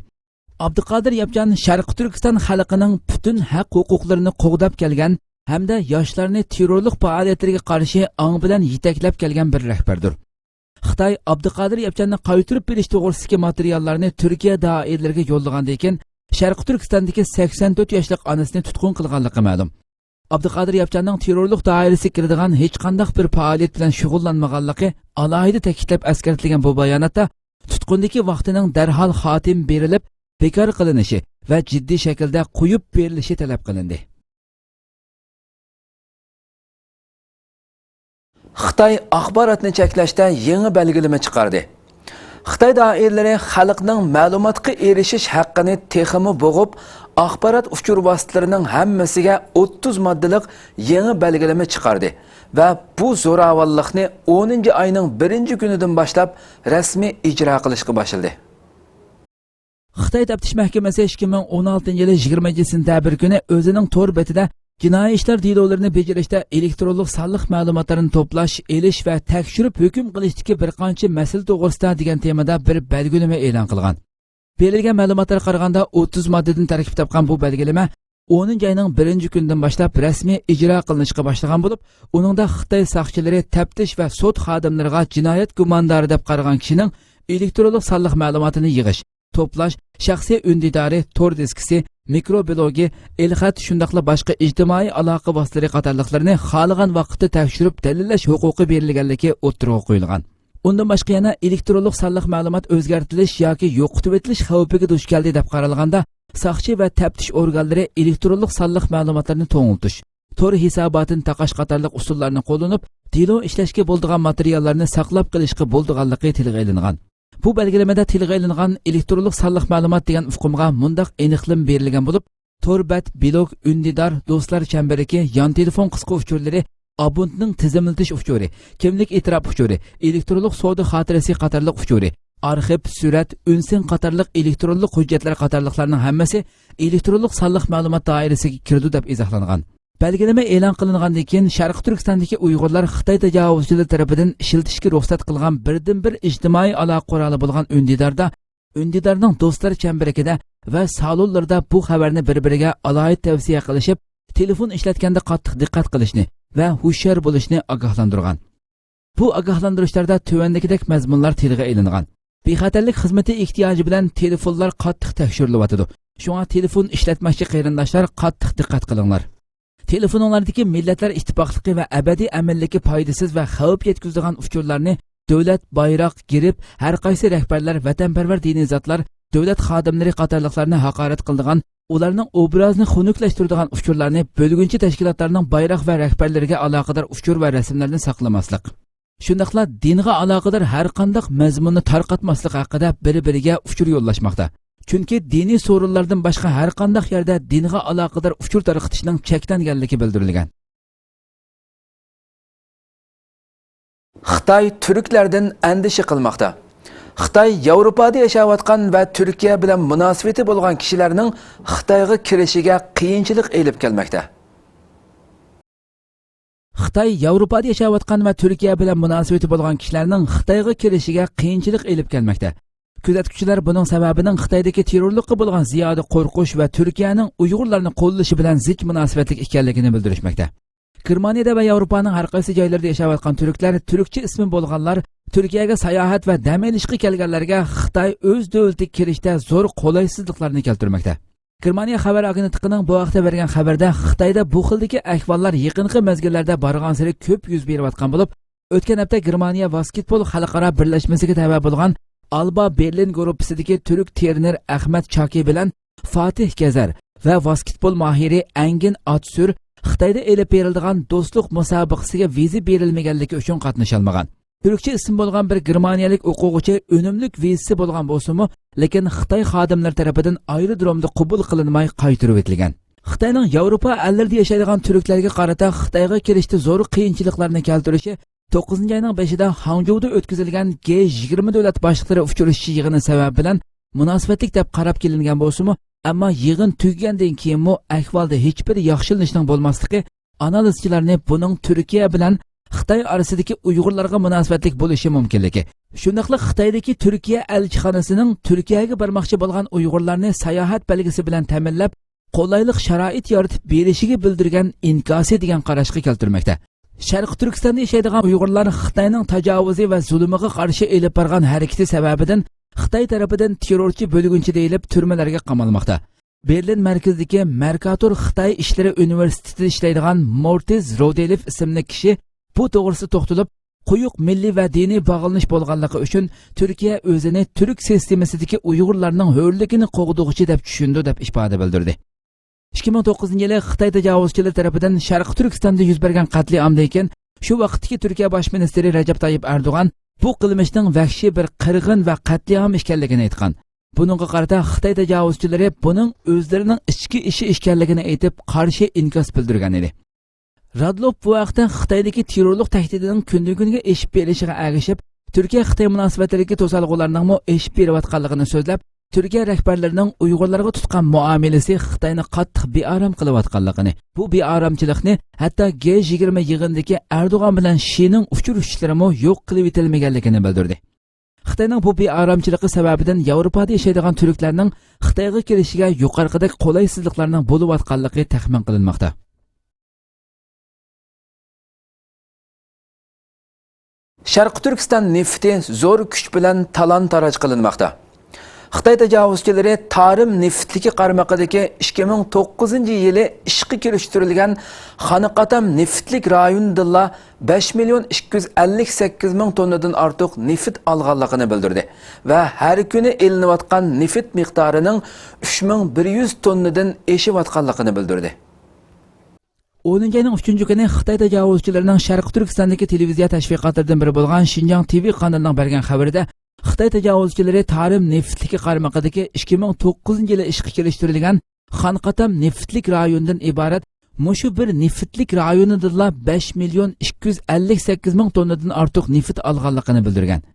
ئابدۇقادىر ياپچان شەرقىي تۈركىستان خەلقىنىڭ پۈتۈن ھەق ھوقۇقلىرىنى قوغداپ كەلگەن ھەمدە ياشلارنى تېررورلۇق پائالىيەتلىرىگە قارشى ئاڭ بىلەن يېتەكلەپ كەلگەن بىر رەھبەردۇر. خىتاي ئابدۇقادىر ياپچاننى قايتۇرۇپ بېرىش توغرىسىدىكى ماتېرىياللارنى تۈركىيە دائىرىلىرىگە يوللىغاندىن كېيىن، شەرقىي تۈركىستاندىكى سەكسەن تۆت ياشلىق ئانىسىنى تۇتقۇن قىلغانلىقى مەلۇم. ئابدۇقادىر ياپچاننىڭ تېررورلۇق دائىرىسىگە كىرىدىغان ھېچقانداق بىر پائالىيەت بىلەن شۇغۇللانمىغانلىقى ئالاھىدە تەكىتلەپ ئەسكەرتىلگەن بۇ باياناتتا تۇتقۇندىكى ۋاقتىنىڭ دەرھال خاتىمە بېرىلىپ، بىكار قىلىنىشى ۋە جىددىي شەكىلدە قويۇپ بېرىلىشى تەلەپ قىلىندى. خىتاي ئاخباراتنى چەكلەشتە يېڭى بەلگىلىمە چىقاردى. خىتاي دائىرىلىرى خەلقنىڭ مەلۇماتقا ئېرىشىش ھەققىنى تېخىمۇ بوغۇپ، ئاخبارات ئۇچۇر ۋاسىتىلىرىنىڭ ھەممىسىگە ئوتتۇز ماددىلىق يېڭى بەلگىلىمە چىقاردى ۋە بۇ زوراۋانلىقنى ئونىنچى ئاينىڭ بىرىنچى كۈنىدىن باشلاپ رەسمىي ئىجرا قىلىشقا باشلىدى. خىتاي تەپتىش مەھكىمىسى ئىككى مىڭ ئون ئالتىنچى يىلى يىگىرمىنچى سېنتەبىر كۈنى ئۆزىنىڭ تور بېتىدە جىنايى ئىشلار دېلولىرىنى بېجىرىشتە ئېلېكترونلۇق سانلىق مەلۇماتلارنى توپلاش، ئېلىش ۋە تەكشۈرۈپ ھۆكۈم قىلىشتىكى بىر قانچە مەسىلە توغرىسىدا دېگەن تېمىدا بىر بەلگىلىمە ئېلان قىلغان. بېرىلگەن مەلۇماتلارغا قارىغاندا، ئوتتۇز ماددىدىن تەركىب تاپقان بۇ بەلگىلىمە ئونىنچى ئاينىڭ بىرىنچى كۈنىدىن باشلاپ رەسمىي ئىجرا قىلىنىشقا باشلىغان بولۇپ، ئۇنىڭدا خىتاي ساقچىلىرى تەپتىش ۋە سوت خادىملىرىغا جىنايەت گۇماندارى دەپ قارىغان كىشىنىڭ ئېلېكترونلۇق سانلىق مەلۇماتىنى يىغىش، توپلاش، شەخسىي ئۈندىدارى، تور دىسكىسى، مىكرو بىلوگى، ئېلخەت، شۇنداقلا باشقا ئىجتىمائىي ئالاقە ۋاسىتىلىرى قاتارلىقلىرىنى خالىغان ۋاقىتتا تەكشۈرۈپ دەلىللەش ھوقۇقى بېرىلگەنلىكى ئوتتۇرىغا قويۇلغان. ئۇندىن باشقا يەنە ئېلېكترونلۇق سانلىق مەلۇمات ئۆزگەرتىلىش ياكى يوقىتىۋېتىلىش خەۋپىگە دۇچ كەلدى دەپ قارالغاندا، ساقچى ۋە تەپتىش ئورگانلىرى ئېلېكترونلۇق سانلىق مەلۇماتلىرىنى توڭلىتىش، تور ھېساباتىنى تاقاش قاتارلىق ئۇسۇللارنى قوللىنىپ، دېلو ئىشلەشكە بولىدىغان ماتېرىياللارنى ساقلاپ قېلىشقا بولىدىغانلىقى تىلغا ئېلىنغان. بۇ بەلگىلىمىدە تىلغا ئېلىنغان ئېلېكترونلۇق سانلىق مەلۇمات دېگەن ئۇقۇمغا مۇنداق ئېنىقلىما بېرىلگەن بولۇپ، تور بەت، بىلوگ، ئۈندىدار، دوستلار چەمبىرىكى، يان تېلېفون قىسقا ئۇچۇرلىرى، ئابونتنىڭ تىزىملىتىش ئۇچۇرى، كىملىك ئېتىراپ ئۇچۇرى، ئېلېكترونلۇق سودا خاتىرىسى قاتارلىق ئۇچۇرى، ئارخىپ، سۈرەت، ئۈنسىڭ قاتارلىق ئېلېكترونلۇق ھۆججەتلەر قاتارلىقلارنىڭ ھەممىسى ئېلېكترونلۇق سانلىق مەلۇمات دائىرىسىگە كىرىدۇ، دەپ ئىزاھلانغان. بەلگىلىمە ئېلان قىلىنغاندىن كېيىن، شەرقىي تۈركىستاندىكى ئۇيغۇرلار خىتاي تاجاۋۇزچىلىرى تەرىپىدىن ئىشلىتىشكە رۇخسەت قىلغان بىردىنبىر ئىجتىمائىي ئالاقە قورالى بولغان ئۈندىداردا، ئۈندىدارنىڭ دوستلار چەمبىرىكىدە ۋە سالونلىرىدا بۇ خەۋەرنى بىر-بىرىگە ئالاھىدە تەۋسىيە قىلىشىپ، تېلېفون ئىشلەتكەندە قاتتىق دىققەت قىلىشنى ۋە ھوشيار بولۇشنى ئاگاھلاندۇرغان. بۇ ئاگاھلاندۇرۇشلاردا تۆۋەندىكىدەك مەزمۇنلار تىلغا ئېلىنغان. بىخەتەرلىك خىزمىتى ئېھتىياجى بىلەن تېلېفونلار قاتتىق تەكشۈرۈلۈۋاتىدۇ. شۇڭا تېلېفون ئىشلەتمەكچى قېرىنداشلار قاتتىق دىققەت قىلىڭلار. تېلېفونۇڭلاردىكى مىللەتلەر ئىتتىپاقلىقى ۋە ئەبەدىي ئەمىنلىكى پايدىسىز ۋە خەۋپ يەتكۈزىدىغان ئۇچۇرلارنى دۆلەت، بايراق، گېرب، ھەر قايسى رەھبەرلەر، ۋەتەنپەرۋەر دىنىي زاتلار، دۆلەت خادىملىرى قاتارلىقلارنى ھاقارەت قىلىدىغان، ئۇلارنىڭ ئوبرازىنى خۇنۈكلەشتۈرىدىغان ئۇچۇرلارنى، بۆلگۈنچى تەشكىلاتلارنىڭ بايراق ۋە رەھبەرلىرىگە ئالاقىدار ئۇچۇر ۋە رەسىملەرنى ساقلىماسلىق. شۇنداقلا دىنغا ئالاقىدار ھەر قانداق مەزمۇننى تارقاتماسلىق ھەققىدە بىر-بىرىگە ئۇچۇر يوللاشماقتا. چۈنكى دىنىي سورۇنلاردىن باشقا ھەر قانداق يەردە دىنغا ئالاقىدار ئۇچۇر تارقىتىشنىڭ چەكلەنگەنلىكى بىلدۈرۈلگەن. خىتاي تۈركلەردىن ئەندىشە قىلماقتا. خىتاي ياۋروپادا ياشاۋاتقان ۋە تۈركىيە بىلەن مۇناسىۋىتى بولغان كىشىلەرنىڭ خىتايغا كىرىشىگە قىيىنچىلىق ئېلىپ كەلمەكتە. خىتاي ياۋروپادا ياشاۋاتقان ۋە تۈركىيە بىلەن مۇناسىۋىتى بولغان كىشىلەرنىڭ خىتايغا كىرىشىگە قىيىنچىلىق ئېلىپ كەلمەكتە. كۆزەتكۈچىلەر بۇنىڭ سەۋەبىنىڭ خىتايدىكى تېررورلۇققا بولغان زىيادە قورقۇش ۋە تۈركىيەنىڭ ئۇيغۇرلارنى قوللىشى بىلەن زىچ مۇناسىۋەتلىك ئىكەنلىكىنى بىلدۈرۈشمەكتە. گېرمانىيەدە ۋە ياۋروپانىڭ ھەر قايسى جايلىرىدا ياشاۋاتقان تۈركلەر، تۈركچە ئىسمى بولغانلار، تۈركىيەگە ساياھەت ۋە دەم ئېلىشقا كەلگەنلەرگە خىتاي ئۆز دۆلىتىگە كىرىشتە زور قولايسىزلىقلارنى كەلتۈرمەكتە. گېرمانىيە خەۋەر ئاگېنتلىقىنىڭ بۇ ھەقتە بەرگەن خەۋىرىدە، خىتايدا بۇ خىلدىكى ئەھۋاللار يېقىنقى مەزگىللەردە بارغانسېرى كۆپ يۈز بېرىۋاتقان بولۇپ، ئۆتكەن ھەپتە گېرمانىيە ۋاسكېتبول خەلقئارا بىرلەشمىسىگە تەۋە بولغان ئالبا بېرلىن گۇرۇپپىسىدىكى تۈرك ترېنېر ئەخمەت چاكى بىلەن فاتىھ گەزەر ۋە ۋاسكېتبول ماھىرى ئەنگىن ئاتسۈر خىتايدا ئېلىپ بېرىلىدىغان دوستلۇق مۇسابىقىسىگە ۋىزا بېرىلمىگەنلىكى ئۈچۈن قاتنىشالمىغان. تۈركچە ئىسمى بولغان بىر گېرمانىيەلىك ئوقۇغۇچى ئۈنۈملۈك ۋىزىسى بولغان بولسىمۇ، لېكىن خىتاي خادىملىرى تەرىپىدىن ئايرودرومدا قوبۇل قىلىنماي قايتۇرۇۋېتىلگەن. خىتاينىڭ ياۋروپا ئەللىرىدە ياشايدىغان تۈركلەرگە قارىتا خىتايغا كېلىشتە زور قىيىنچىلىقلارنى كەلتۈرۈشى توققۇزىنچى ئاينىڭ بېشىدا خاڭجۇدا ئۆتكۈزۈلگەن گې يىگىرمە دۆلەت باشلىقلىرى ئۇچرىشىشى يىغىنى سەۋەبى بىلەن مۇناسىۋەتلىك دەپ قاراپ كېلىنگەن بولسىمۇ، ئەمما يىغىن تۈگىگەندىن كېيىنمۇ ئەھۋالدا ھېچبىر ياخشىلىنىشنىڭ بولماسلىقى ئانالىزچىلارنى بۇنىڭ تۈركىيە بىلەن خىتاي ئارىسىدىكى ئۇيغۇرلارغا مۇناسىۋەتلىك بولۇشى مۇمكىنلىكى، شۇنداقلا خىتايدىكى تۈركىيە ئەلچىخانىسىنىڭ تۈركىيەگە بارماقچى بولغان ئۇيغۇرلارنى ساياھەت بەلگىسى بىلەن تەمىنلەپ، قولايلىق شارائىت يارىتىپ بېرىشىگە بىلدۈرگەن ئىنكاسى دېگەن قاراشقا كەلتۈرمەكتە. شەرقىي تۈركىستاندا ياشايدىغان ئۇيغۇرلار خىتاينىڭ تاجاۋۇزى ۋە زۇلۇمىغا قارشى ئېلىپ بارغان ھەرىكىتى سەۋەبىدىن خىتاي تەرىپىدىن تېررورچى بۆلگۈنچى دېيىلىپ تۈرمىلەرگە قامالماقتا. بېرلىن مەركىزىدىكى مەركاتۇر خىتاي ئىشلىرى ئۇنىۋېرسىتېتىدا ئىشلەيدىغان مورتىز رودېلىف ئىسىملىك كىشى بۇ توغرىسىدا توختىلىپ، قويۇق مىللىي ۋە دىنىي باغلىنىش بولغانلىقى ئۈچۈن تۈركىيە ئۆزىنى تۈرك سىستېمىسىدىكى ئۇيغۇرلارنىڭ ھۆرلۈكىنى قوغدىغۇچى دەپ چۈشىنىدۇ، دەپ ئىپادە بىلدۈردى. ئىككى مىڭ توققۇزىنچى يىلى خىتاي تاجاۋۇزچىلىرى تەرىپىدىن شەرقىي تۈركىستاندا يۈز بەرگەن قەتلىئامدىن كېيىن، شۇ ۋاقىتتىكى تۈركىيە باش مىنىستىرى رەجەپ تايىپ ئەردوغان بۇ قىلمىشنىڭ ۋەھشىي بىر قىرغىن ۋە قەتلىئام ئىكەنلىكىنى ئېيتقان. بۇنىڭغا قارىتا خىتاي تاجاۋۇزچىلىرى بۇنىڭ ئۆزلىرىنىڭ ئىچكى ئىشى ئىكەنلىكىنى ئېيتىپ، قارشى ئىنكاس بىلدۈرگەن ئىدى. رادلوف بۇ ھەقتە خىتايدىكى تېررورلۇق تەھدىتىنىڭ كۈندىن-كۈنگە ئېشىپ بېرىشىغا ئەگىشىپ، تۈركىيە-خىتاي مۇناسىۋەتلىرىدىكى توسالغۇلارنىڭمۇ ئېشىپ بېرىۋاتقانلىقىنى سۆزلەپ، تۈركىيە رەھبەرلىرىنىڭ ئۇيغۇرلارغا تۇتقان مۇئامىلىسى خىتاينى قاتتىق بىئارام قىلىۋاتقانلىقىنى، بۇ بىئارامچىلىقنى ھەتتا گې يىگىرمە يىغىنىدىكى ئەردوغان بىلەن شىنىڭ ئۇچرىشىشلىرىمۇ يوق قىلىۋېتەلمىگەنلىكىنى بىلدۈردى. خىتاينىڭ بۇ بىئارامچىلىقى سەۋەبىدىن ياۋروپادا ياشايدىغان تۈركلەرنىڭ خىتايغا كېلىشىگە يۇقىرىقىدەك قولايسىزلىقلارنىڭ بولۇۋاتقانلىقى تەخمىن قىلىنماقتا. شەرقىي تۈركىستان نېفىتى زور كۈچ بىلەن تالان-تاراج قىلىنماقتا. خىتاي تاجاۋۇزچىلىرى تارىم نېفىتلىكى قارمىقىدىكى ئىككى مىڭ توققۇزىنچى يىلى ئىشقا كىرىشتۈرۈلگەن خانقاتام نېفىتلىك رايونىدىنلا بەش مىليون ئىككى يۈز ئەللىك سەككىز مىڭ توننىدىن ئارتۇق نېفىت ئالغانلىقىنى بىلدۈردى ۋە ھەر كۈنى ئېلىنىۋاتقان نېفىت مىقدارىنىڭ ئۈچ مىڭ بىر يۈز توننىدىن ئېشىۋاتقانلىقىنى بىلدۈردى. ئونىنچى ئاينىڭ ئۈچىنچى كۈنى خىتاي تاجاۋۇزچىلىرىنىڭ شەرقىي تۈركىستاندىكى تېلېۋىزىيە تەشۋىقاتلىرىدىن بىرى بولغان شىنجاڭ تىۋى قانىلىنىڭ بەرگەن خەۋىرىدە، خىتاي تاجاۋۇزچىلىرى تارىم نېفىتلىكى قارمىقىدىكى ئىككى مىڭ توققۇزىنچى يىلى ئىشقا كىرىشتۈرۈلگەن خانقاتام نېفىتلىك رايونىدىن ئىبارەت مۇشۇ بىر نېفىتلىك رايونىدىنلا بەش مىليون ئىككى يۈز ئەللىك سەككىز مىڭ توننىدىن ئارتۇق نېفىت ئالغانلىقىنى بىلدۈرگەن.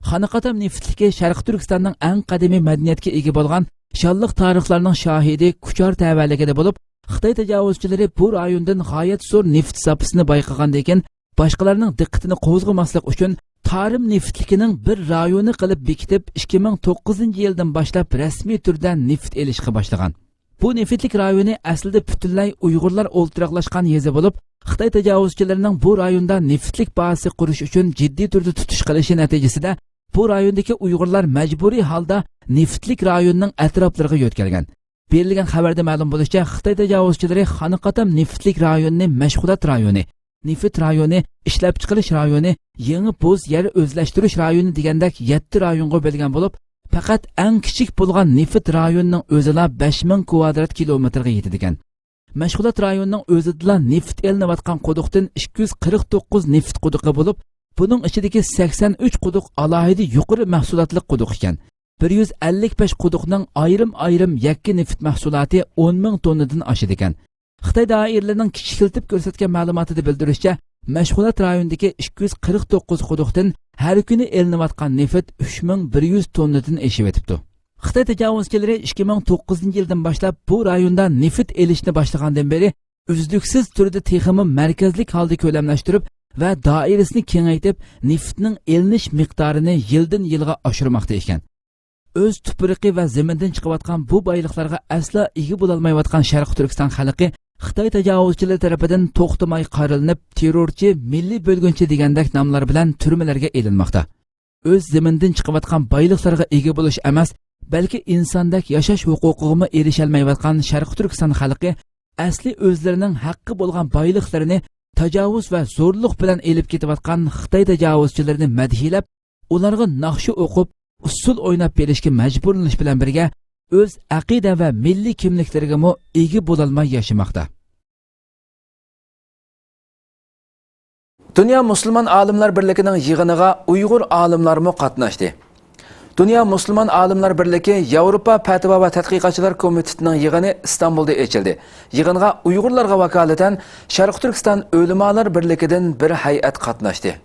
خانقاتام نېفىتلىكى شەرقىي تۈركىستاننىڭ ئەڭ قەدىمىي مەدەنىيەتكە ئىگە بولغان شانلىق تارىخلارنىڭ شاھىدى كۇچار تەۋەلىكىدە بولۇپ، خىتاي تاجاۋۇزچىلىرى بۇ رايوندىن غايەت زور نېفىت زاپىسىنى بايقىغاندىن كېيىن، باشقىلارنىڭ دىققىتىنى قوزغىماسلىق ئۈچۈن، تارىم نېفىتلىكىنىڭ بىر رايونى قىلىپ بېكىتىپ، ئىككى مىڭ توققۇزىنچى يىلدىن باشلاپ رەسمىي تۈردە نېفىت ئېلىشقا باشلىغان. بۇ نېفىتلىك رايونى ئەسلىدە پۈتۈنلەي ئۇيغۇرلار ئولتۇراقلاشقان يېزا بولۇپ، خىتاي تاجاۋۇزچىلىرىنىڭ بۇ رايوندا نېفىتلىك بازىسى قۇرۇش ئۈچۈن جىددىي تۈردە تۇتۇش قىلىشى نەتىجىسىدە، بۇ رايوندىكى ئۇيغۇرلار مەجبۇرىي ھالدا نېفىتلىك رايوننىڭ ئەتراپلىرىغا يۆتكەلگەن. بېرىلگەن خەۋەردە مەلۇم بولۇشىچە، خىتاي تاجاۋۇزچىلىرى خانقاتام نېفىتلىك رايونىنى مەشغۇلات رايونى، نېفىت رايونى، ئىشلەپچىقىرىش رايونى، يېڭى بوز يەر ئۆزلەشتۈرۈش رايونى دېگەندەك يەتتە رايونغا بۆلگەن بولۇپ، پەقەت ئەڭ كىچىك بولغان نېفىت رايونىنىڭ ئۆزىلا بەش مىڭ كۋادرات كىلومېتىرغا يېتىدىكەن. مەشغۇلات رايونىنىڭ ئۆزىدىلا نېفىت ئېلىنىۋاتقان قۇدۇقتىن ئىككى يۈز قىرىق توققۇز نېفىت قۇدۇقى بولۇپ، بۇنىڭ ئىچىدىكى سەكسەن ئۈچ قۇدۇق ئالاھىدە يۇقىرى مەھسۇلاتلىق قۇدۇق ئىكەن. بىر يۈز ئەللىك بەش قۇدۇقنىڭ ئايرىم-ئايرىم يەككە نېفىت مەھسۇلاتى ئون مىڭ توننىدىن ئاشىدىكەن. خىتاي دائىرىلىرىنىڭ كىچىكلىتىپ كۆرسەتكەن مەلۇماتىدا بىلدۈرۈشىچە، مەشغۇلات رايونىدىكى ئىككى يۈز قىرىق توققۇز قۇدۇقتىن ھەر كۈنى ئېلىنىۋاتقان نېفىت ئۈچ مىڭ بىر يۈز توننىدىن ئېشىۋېتىپتۇ. خىتاي تاجاۋۇزچىلىرى ئىككى مىڭ توققۇزىنچى يىلدىن باشلاپ بۇ رايوندا نېفىت ئېلىشنى باشلىغاندىن بېرى، ئۈزلۈكسىز تۈردە تېخىمۇ مەركەزلىك ھالدا كۆلەملەشتۈرۈپ ۋە دائىرىسىنى كېڭەيتىپ، نېفىتنىڭ ئېلىنىش مىقدارىنى يىلدىن يىلغا ئاشۇرماقتا ئىكەن. ئۆز تۇپرىقى ۋە زېمىندىن چىقىۋاتقان بۇ بايلىقلارغا ئەسلا ئىگە بولالمايۋاتقان شەرقىي تۈركىستان خەلقى خىتاي تاجاۋۇزچىلىرى تەرىپىدىن توختىماي قارىلىنىپ، تېررورچى، مىللىي بۆلگۈنچى دېگەندەك ناملار بىلەن تۈرمىلەرگە ئېلىنماقتا. ئۆز زېمىنىدىن چىقىۋاتقان بايلىقلارغا ئىگە بولۇش ئەمەس، بەلكى ئىنساندەك ياشاش ھوقۇقىغىمۇ ئېرىشەلمەيۋاتقان شەرقىي تۈركىستان خەلقى ئەسلى ئۆزلىرىنىڭ ھەققى بولغان بايلىقلىرىنى تاجاۋۇز ۋە زورلۇق بىلەن ئېلىپ كېتىۋاتقان خىتاي تاجاۋۇزچىلىرىنى مەدھىيلەپ، ئۇلارغا ناخشا ئوقۇپ، ئۇسسۇل ئويناپ بېرىشكە مەجبۇرلىنىش بىلەن بىرگە، ئۆز ئەقىدە ۋە مىللىي كىملىكلىرىگىمۇ ئىگە بولالماي ياشىماقتا. دۇنيا مۇسۇلمان ئالىملار بىرلىكىنىڭ يىغىنىغا ئۇيغۇر ئالىملارمۇ قاتناشتى. دۇنيا مۇسۇلمان ئالىملار بىرلىكى ياۋروپا پەتىۋا ۋە تەتقىقاتچىلار كومىتېتىنىڭ يىغىنى ئىستانبۇلدا ئېچىلدى. يىغىنغا ئۇيغۇرلارغا ۋاكالىتەن شەرقىي تۈركىستان ئۆلىمالار بىرلىكىدىن بىر ھەيئەت قاتناشتى.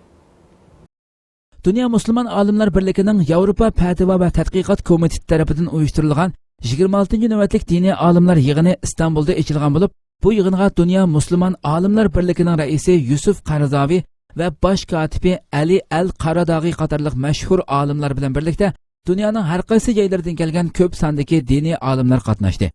دۇنيا مۇسۇلمان ئالىملار بىرلىكىنىڭ ياۋروپا پەتىۋا ۋە تەتقىقات كومىتېتى تەرىپىدىن ئۇيۇشتۇرۇلغان يىگىرمە ئالتىنچى نۆۋەتلىك دىنىي ئالىملار يىغىنى ئىستانبۇلدا ئېچىلغان بولۇپ، بۇ يىغىنغا دۇنيا مۇسۇلمان ئالىملار بىرلىكىنىڭ رەئىسى يۈسۈف قەرزاۋى ۋە باش كاتىپى ئەلى ئەل قاراداغى قاتارلىق مەشھۇر ئالىملار بىلەن بىرلىكتە دۇنيانىڭ ھەر قايسى جايلىرىدىن كەلگەن كۆپ ساندىكى دىنىي ئالىملار قاتناشتى.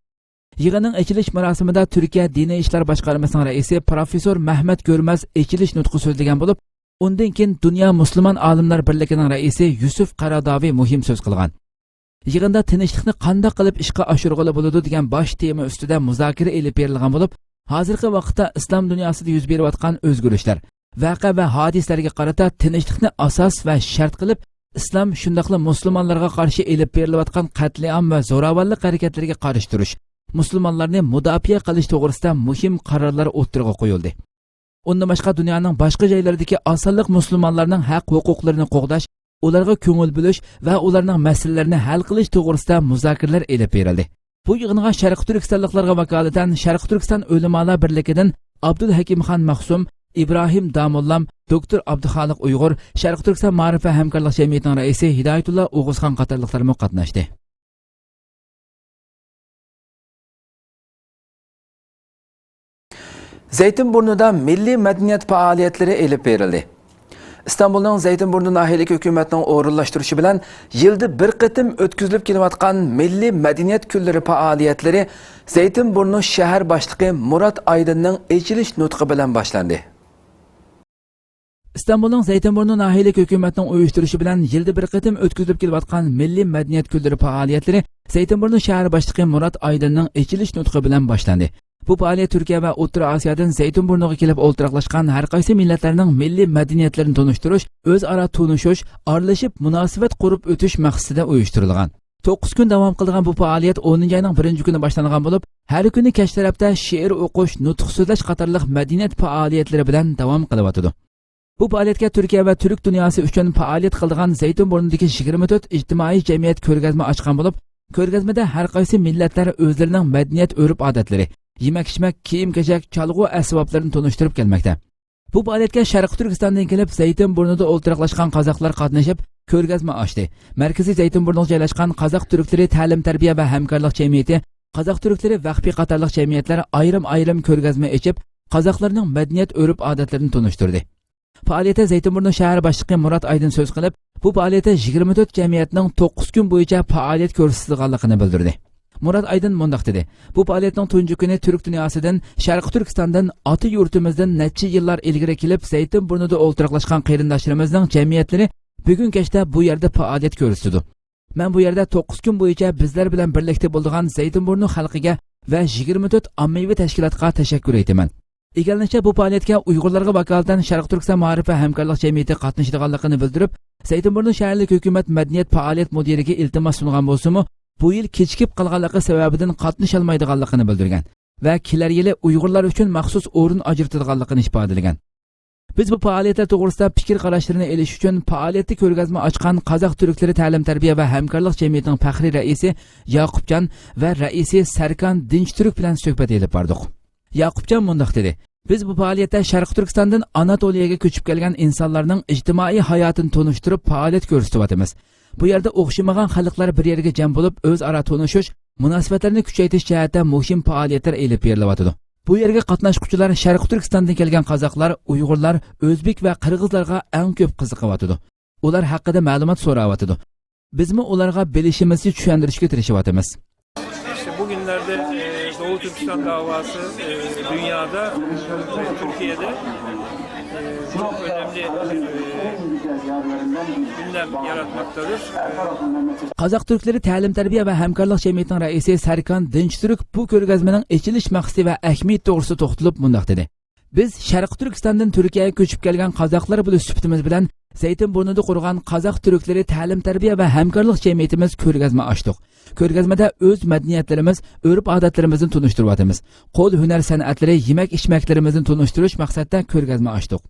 يىغىننىڭ ئېچىلىش مۇراسىمىدا تۈركىيە دىنىي ئىشلار باشقارمىسىنىڭ رەئىسى پروفېسسور مەھمەت گۆرمەز ئېچىلىش نۇتقى سۆزلىگەن بولۇپ، ئۇندىن كېيىن دۇنيا مۇسۇلمان ئالىملار بىرلىكىنىڭ رەئىسى يۈسۈف قەرەداۋى مۇھىم سۆز قىلغان. يىغىندا تىنچلىقنى قانداق قىلىپ ئىشقا ئاشۇرغىلى بولىدۇ دېگەن باش تېما ئۈستىدە مۇزاكىرە ئېلىپ بېرىلغان بولۇپ، ھازىرقى ۋاقىتتا ئىسلام دۇنياسىدا يۈز بېرىۋاتقان ئۆزگىرىشلەر، ۋەقە ۋە ھادىسىلەرگە قارىتا تىنچلىقنى ئاساس ۋە شەرت قىلىپ، ئىسلام شۇنداقلا مۇسۇلمانلارغا قارشى ئېلىپ بېرىلىۋاتقان قەتلىئام ۋە زوراۋانلىق ھەرىكەتلىرىگە قارشى تۇرۇش، مۇسۇلمانلارنى مۇداپىئە قىلىش توغرىسىدا مۇھىم قارارلار ئوتتۇرىغا قويۇلدى. ئۇندىن باشقا، دۇنيانىڭ باشقا جايلىرىدىكى ئاز سانلىق مۇسۇلمانلارنىڭ ھەق-ھوقۇقلىرىنى قوغداش، ئۇلارغا كۆڭۈل بۆلۈش ۋە ئۇلارنىڭ مەسىلىلىرىنى ھەل قىلىش توغرىسىدا مۇزاكىرىلەر ئېلىپ بېرىلدى. بۇ يىغىنغا شەرقىي تۈركىستانلىقلارغا ۋاكالىتەن شەرقىي تۈركىستان ئۆلىمالار بىرلىكىدىن ئابدۇلھەكىمخان مەخسۇم، ئىبراھىم داموللام، دوكتور ئابدۇخالىق ئۇيغۇر، شەرقىي تۈركىستان مائارىپ ۋە ھەمكارلىق جەمئىيىتىنىڭ رەئىسى ھىدايەتۇللا ئوغۇزخان قاتارلىقلارمۇ قاتناشتى. زەيتىنبۇرنۇدا مىللىي مەدەنىيەت پائالىيەتلىرى ئېلىپ بېرىلدى. ئىستانبۇلنىڭ زەيتىنبۇرنۇ ناھىيىلىك ھۆكۈمەتنىڭ ئورۇنلاشتۇرۇشى بىلەن يىلدا بىر قېتىم ئۆتكۈزۈلۈپ كېلىۋاتقان مىللىي مەدەنىيەت كۈنلىرى پائالىيەتلىرى زەيتىنبۇرنۇ شەھەر باشلىقى مۇرات ئايدىننىڭ ئېچىلىش نۇتقى بىلەن باشلاندى. ئىستانبۇلنىڭ زەيتىنبۇرنۇ ناھىيىلىك ھۆكۈمەتنىڭ ئۇيۇشتۇرۇشى بىلەن يىلدا بىر قېتىم ئۆتكۈزۈلۈپ كېلىۋاتقان مىللىي مەدەنىيەت كۈنلىرى پائالىيەتلىرى زەيتىنبۇرنۇ شەھەر باشلىقى مۇرات ئايدىننىڭ ئېچىلىش نۇتقى بىلەن باشلاندى. بۇ پائالىيەت تۈركىيە ۋە ئوتتۇرا ئاسىيادىن زەيتىنبۇرنۇغا كېلىپ ئولتۇراقلاشقان ھەر قايسى مىللەتلەرنىڭ مىللىي مەدەنىيەتلىرىنى تونۇشتۇرۇش، ئۆزئارا تونۇشۇش، ئارىلىشىپ مۇناسىۋەت قۇرۇپ ئۆتۈش مەقسىتىدە ئۇيۇشتۇرۇلغان. توققۇز كۈن داۋام قىلىدىغان بۇ پائالىيەت ئونىنچى ئاينىڭ بىرىنچى كۈنى باشلانغان بولۇپ، ھەر كۈنى كەچ تەرەپتە شېئىر ئوقۇش، نۇتۇق سۆزلەش قاتارلىق مەدەنىيەت پائالىيەتلىرى بىلەن داۋام قىلىۋاتىدۇ. بۇ پائالىيەتكە تۈركىيە ۋە تۈرك دۇنياسى ئۈچۈن پائالىيەت قىلىدىغان زەيتىنبۇرنىدىكى يىگىرمە تۆت ئىجتىمائىي جەمئىيەت كۆرگەزمە ئاچقان بولۇپ، كۆرگەزمىدە ھەر قايسى مىللەتلەر ئۆزلىرىنىڭ مەدەنىيەت ئۆرپ-ئادەتلىرى، يېمەك-ئىچمەك، كىيىم-كېچەك، چالغۇ ئەسۋابلىرىنى تونۇشتۇرۇپ كەلمەكتە. بۇ پائالىيەتكە شەرقىي تۈركىستاندىن كېلىپ زەيتىنبۇرنۇدا ئولتۇراقلاشقان قازاقلار قاتنىشىپ، كۆرگەزمە ئاچتى. مەركىزى زەيتىنبۇرنۇغا جايلاشقان قازاق تۈركلىرى تەلىم-تەربىيە ۋە ھەمكارلىق جەمئىيىتى، قازاق تۈركلىرى ۋەخپى قاتارلىق جەمئىيەتلەر ئايرىم-ئايرىم كۆرگەزمە ئېچىپ، قازاقلارنىڭ مەدەنىيەت ئۆرپ-ئادەتلىرىنى تونۇشتۇردى. پائالىيەتتە زەيتىنبۇرنۇ شەھەر باشلىقى مۇرات ئايدىن سۆز قىلىپ، بۇ پائالىيەتتە يىگىرمە تۆت جەمئىيەتنىڭ توققۇز كۈن بويىچە پائالىيەت كۆرسىتىدىغانلىقىنى بىلدۈردى. مۇرات ئايدىن مۇنداق دېدى: بۇ پائالىيەتنىڭ تۇنجى كۈنى تۈرك دۇنياسىدىن، شەرقىي تۈركىستاندىن، ئاتا يۇرتىمىزدىن نەچچە يىللار ئىلگىرى كېلىپ زەيتىنبۇرنۇدا ئولتۇراقلاشقان قېرىنداشلىرىمىزنىڭ جەمئىيەتلىرى بۈگۈن كەچتە بۇ يەردە پائالىيەت كۆرسىتىدۇ. مەن بۇ يەردە توققۇز كۈن بويىچە بىزلەر بىلەن بىرلىكتە بولىدىغان زەيتىنبۇرنۇ خەلقىگە ۋە يىگىرمە تۆت ئاممىۋى تەشكىلاتقا تەشەككۈر ئېيتىمەن. ئىگىلىنىشىچە، بۇ پائالىيەتكە ئۇيغۇرلارغا ۋاكالىتەن شەرقىي تۈركىستان مائارىپ ۋە ھەمكارلىق جەمئىيىتى قاتنىشىدىغانلىقىنى بىلدۈرۈپ، زەيتىنبۇرنۇ شەھەرلىك ھۆكۈمەت مەدەنىيەت پائالىيەت مۇدىرىگە ئىلتىماس سۇنغان بولسىمۇ، بۇ يىل كېچىكىپ قالغانلىقى سەۋەبىدىن قاتنىشالمايدىغانلىقىنى بىلدۈرگەن ۋە كېلەر يىلى ئۇيغۇرلار ئۈچۈن مەخسۇس ئورۇن ئاجرىتىدىغانلىقىنى ئىپادىلىگەن. بىز بۇ پائالىيەتلەر توغرىسىدا پىكىر قاراشلىرىنى ئېلىش ئۈچۈن پائالىيەتتە كۆرگەزمە ئاچقان قازاق تۈركلىرى تەلىم-تەربىيە ۋە ھەمكارلىق جەمئىيىتىنىڭ پەخرىي رەئىسى ياقۇپجان ۋە رەئىسى سەركان دىنچ تۈرك بىلەن سۆھبەت ئېلىپ باردۇق. ياقۇپجان مۇنداق دېدى: بىز بۇ پائالىيەتتە شەرقىي تۈركىستاندىن ئاناتولىيەگە كۆچۈپ كەلگەن ئىنسانلارنىڭ ئىجتىمائىي ھاياتىنى تونۇشتۇرۇپ پائالىيەت كۆرسىتىۋاتىمىز. بۇ يەردە ئوخشىمىغان خەلقلەر بىر يەرگە جەم بولۇپ، ئۆزئارا تونۇشۇش، مۇناسىۋەتلەرنى كۈچەيتىش جەھەتتە مۇھىم پائالىيەتلەر ئېلىپ بېرىلىۋاتىدۇ. بۇ يەرگە قاتناشقۇچىلار شەرقىي تۈركىستاندىن كەلگەن قازاقلار، ئۇيغۇرلار، ئۆزبېك ۋە قىرغىزلارغا ئەڭ كۆپ قىزىقىۋاتىدۇ. ئۇلار ھەققىدە مەلۇمات سوراۋاتىدۇ. بىزمۇ ئۇلارغا بىلىشىمىزچە چۈشەندۈرۈشكە تىرىشىۋاتىمىز. İşte bugünlerde, e, Doğu Türkistan davası, e, dünyada, e, Türkiye'de, e, çok önemli, e, gündem yaratmaktadır. قازاق تۈركلىرى تەلىم-تەربىيە ۋە ھەمكارلىق جەمئىيىتىنىڭ رەئىسى سەركان دىنچ تۈرك بۇ كۆرگەزمىنىڭ ئېچىلىش مەقسىتى ۋە ئەھمىيىتى توغرىسىدا توختىلىپ مۇنداق دېدى: بىز شەرقىي تۈركىستاندىن تۈركىيەگە كۆچۈپ كەلگەن قازاقلار بولۇش سۈپىتىمىز بىلەن زەيتىنبۇرنۇدا قۇرغان قازاق تۈركلىرى تەلىم-تەربىيە ۋە ھەمكارلىق جەمئىيىتىمىز كۆرگەزمە ئاچتۇق. كۆرگەزمىدە ئۆز مەدەنىيەتلىرىمىز، ئۆرپ-ئادەتلىرىمىزنى تونۇشتۇرۇۋاتىمىز. قول ھۈنەر سەنئەتلىرى، يېمەك-ئىچمەكلىرىمىزنى تونۇشتۇرۇش مەقسەتتە كۆرگەزمە ئاچتۇق.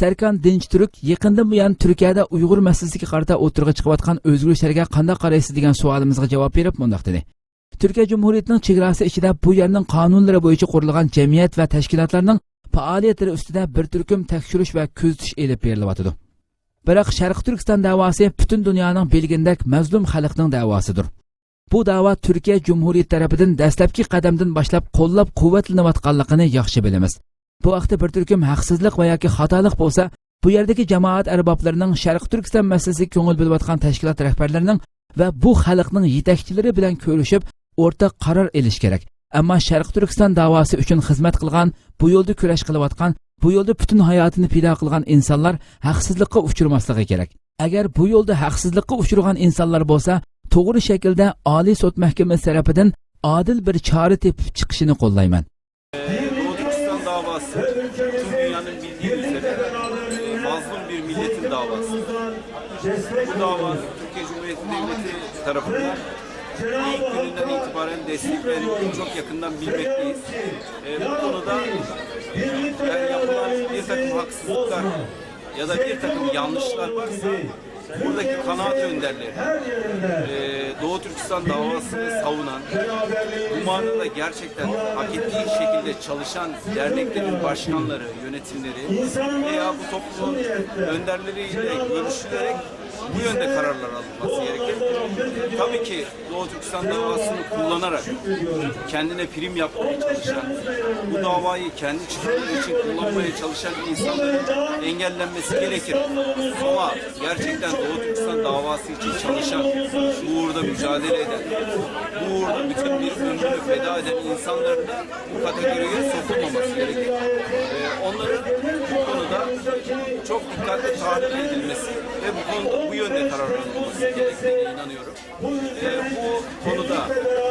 سەركان دىنچ تۈرك يېقىندىن بۇيان تۈركىيەدە ئۇيغۇر مەسىلىسىگە قارىتا ئوتتۇرىغا چىقىۋاتقان ئۆزگىرىشلەرگە قانداق قارايسىز دېگەن سوئالىمىزغا جاۋاب بېرىپ مۇنداق دېدى: تۈركىيە جۇمھۇرىيىتىنىڭ چېگراسى ئىچىدە بۇ يەرنىڭ قانۇنلىرى بويىچە قۇرۇلغان جەمئىيەت ۋە تەشكىلاتلارنىڭ پائالىيەتلىرى ئۈستىدە بىر تۈركۈم تەكشۈرۈش ۋە كۆزىتىش ئېلىپ بېرىلىۋاتىدۇ. بىراق شەرقىي تۈركىستان داۋاسى پۈتۈن دۇنيانىڭ بىلگىنىدەك مەزلۇم خەلقنىڭ داۋاسىدۇر. بۇ داۋا تۈركىيە جۇمھۇرىيىتى تەرىپىدىن دەسلەپكى قەدەمدىن باشلاپ قوللاپ-قۇۋۋەتلىنىۋاتقانلىقىنى ياخشى بىلىمىز. بۇ ھەقتە بىر تۈركۈم ھەقسىزلىق ۋە ياكى خاتالىق بولسا، بۇ يەردىكى جامائەت ئەربابلىرىنىڭ شەرقىي تۈركىستان مەسىلىسىگە كۆڭۈل بۆلۈۋاتقان تەشكىلات رەھبەرلىرىنىڭ ۋە بۇ خەلقنىڭ يېتەكچىلىرى بىلەن كۆرۈشۈپ، ئورتاق قارار ئېلىش كېرەك. ئەمما شەرقىي تۈركىستان داۋاسى ئۈچۈن خىزمەت قىلغان، بۇ يولدا كۈرەش قىلىۋاتقان، بۇ يولدا پۈتۈن ھاياتىنى پىدا قىلغان ئىنسانلار ھەقسىزلىققا ئۇچرىماسلىقى كېرەك. ئەگەر بۇ يولدا ھەقسىزلىققا ئۇچرىغان ئىنسانلار بولسا، توغرا شەكىلدە ئالىي سوت مەھكىمىسى تەرىپىدىن ئادىل بىر چارە تېپىپ چىقىشىنى قوللايمەن. Doğu Türkistan davası tüm dünyanın bildiği üzere, e, mazlum bir milletin davası. Bu dava Türkiye Cumhuriyeti Devleti tarafından ilk gününden itibaren desteklendiğini çok yakından bilmekteyiz. E, bu konuda eğer yapılan bir takım haksızlıklar ya da bir takım yanlışlar varsa, buradaki kanaat önderleri, e, Doğu Türkistan davasını savunan, bu manada gerçekten hak ettiği şekilde çalışan derneklerin başkanları, yönetimleri veya bu toplumun önderleriyle görüşülerek bu yönde kararlar alınması gerekir. Tabii ki Doğu Türkistan davasını kullanarak kendine prim yapmaya çalışan, bu davayı kendi çıkarları için kullanmaya çalışan insanların engellenmesi gerekir. Ama gerçekten Doğu Türkistan davası için çalışan, bu uğurda mücadele eden, bu uğurda bütün bir ömrünü feda eden insanların da bu kategoriye sokulmaması gerekir. Ee, onların bu konuda çok dikkatli tahlil edilmesi ve bu konuda bu yönde karar alınması gerektiğine inanıyorum. Ee, bu konuda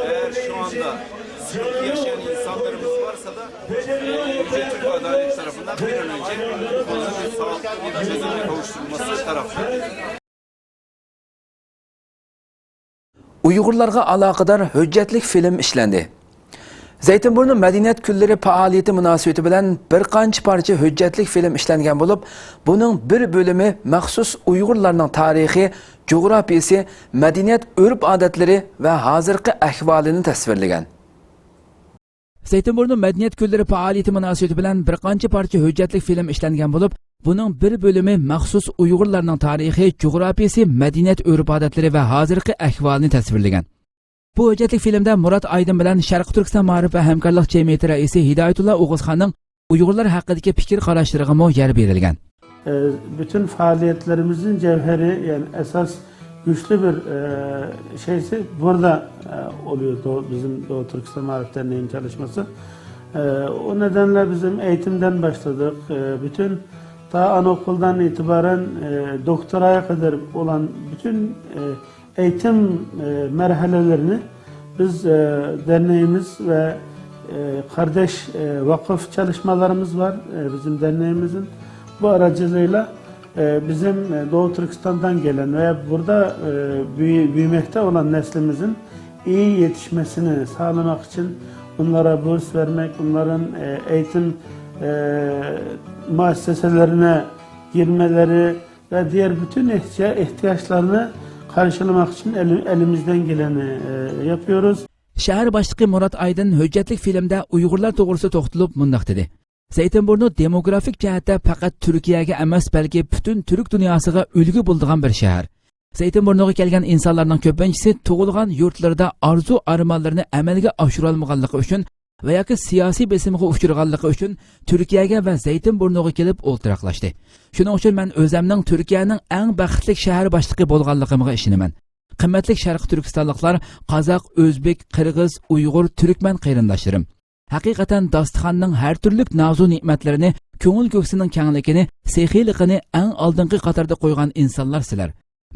eğer şu anda sıkıntı yaşayan insanlarımız varsa da, e, Yüce Türk Adalet tarafından bir an önce bu konuda bir sağlıklı bir çözüme kavuşturulması taraftarıyız. ئۇيغۇرلارغا ئالاقىدار ھۆججەتلىك فىلىم ئىشلەندى. زەيتىنبۇرنۇ مەدەنىيەت كۈنلىرى پائالىيىتى مۇناسىۋىتى بىلەن بىر قانچە پارچە ھۆججەتلىك فىلىم ئىشلەنگەن بولۇپ، بۇنىڭ بىر بۆلۈمى مەخسۇس ئۇيغۇرلارنىڭ تارىخى، جۇغراپىيىسى، مەدەنىيەت، ئۆرپ-ئادەتلىرى ۋە ھازىرقى ئەھۋالىنى تەسۋىرلىگەن. زەيتىنبۇرنۇ مەدەنىيەت كۈنلىرى پائالىيىتى مۇناسىۋىتى بىلەن بىر قانچە پارچە ھۆججەتلىك فىلىم ئىشلەنگەن بولۇپ، بۇنىڭ بىر بۆلۈمى مەخسۇس ئۇيغۇرلارنىڭ تارىخى، جۇغراپىيىسى، مەدەنىيەت، ئۆرپ-ئادەتلىرى ۋە ھازىرقى ئەھۋالىنى تەسۋىرلىگەن. بۇ ھۆججەتلىك فىلىمدە مۇرات ئايدىن بىلەن شەرقىي تۈركىستان مائارىپ ۋە ھەمكارلىق جەمئىيىتى رەئىسى ھىدايەتۇللا ئوغۇزخاننىڭ ئۇيغۇرلار ھەققىدىكى پىكىر قاراشلىرىغىمۇ يەر بېرىلگەن. E, bütün faaliyetlerimizin cevheri, yani esas güçlü bir, e, şeysi burada, e, oluyor. Doğu, bizim Doğu Türkistan Maarif Derneği'nin çalışması. E, o nedenle bizim eğitimden başladık. E, bütün ta anaokuldan itibaren, e, doktoraya kadar olan bütün, e, eğitim, e, merhalelerini biz, e, derneğimiz ve, e, kardeş, e, vakıf çalışmalarımız var, e, bizim derneğimizin. Bu aracılığıyla, e, bizim, e, Doğu Türkistan'dan gelen veya burada, e, büyü-, büyümekte olan neslimizin iyi yetişmesini sağlamak için onlara burs vermek, onların, e, eğitim, e, müesseselerine girmeleri ve diğer bütün ihtiya-, ihtiyaçlarını karşılamak için eli-, elimizden geleni, e, yapıyoruz. شەھەر باشلىقى مۇرات ئايدىن ھۆججەتلىك فىلىمدە ئۇيغۇرلار توغرىسىدا توختىلىپ مۇنداق دېدى: زەيتىنبۇرنۇ دېموگرافىك جەھەتتە پەقەت تۈركىيەگە ئەمەس، بەلكى پۈتۈن تۈرك دۇنياسىغا ئۈلگە بولىدىغان بىر شەھەر. زەيتىنبۇرنۇغا كەلگەن ئىنسانلارنىڭ كۆپىنچىسى تۇغۇلغان يۇرتلىرىدا ئارزۇ-ئارمانلىرىنى ئەمەلگە ئاشۇرالمىغانلىقى ئۈچۈن ۋە ياكى سىياسىي بېسىمغا ئۇچرىغانلىقى ئۈچۈن تۈركىيەگە ۋە زەيتىنبۇرنۇغا كېلىپ ئولتۇراقلاشتى. شۇنىڭ ئۈچۈن مەن ئۆزەمنىڭ تۈركىيەنىڭ ئەڭ بەختلىك شەھەر باشلىقى بولغانلىقىمغا ئىشىنىمەن. قىممەتلىك شەرقىي تۈركىستانلىقلار، قازاق، ئۆزبېك، قىرغىز، ئۇيغۇر، تۈركمەن قېرىنداشلىرىم! ھەقىقەتەن داستىخاننىڭ ھەر تۈرلۈك نازۇ-نېمەتلىرىنى، كۆڭۈل كۆكسىنىڭ كەڭلىكىنى، سېخىيلىقىنى ئەڭ ئالدىنقى قاتاردا قويغان ئىنسانلار سىلەر.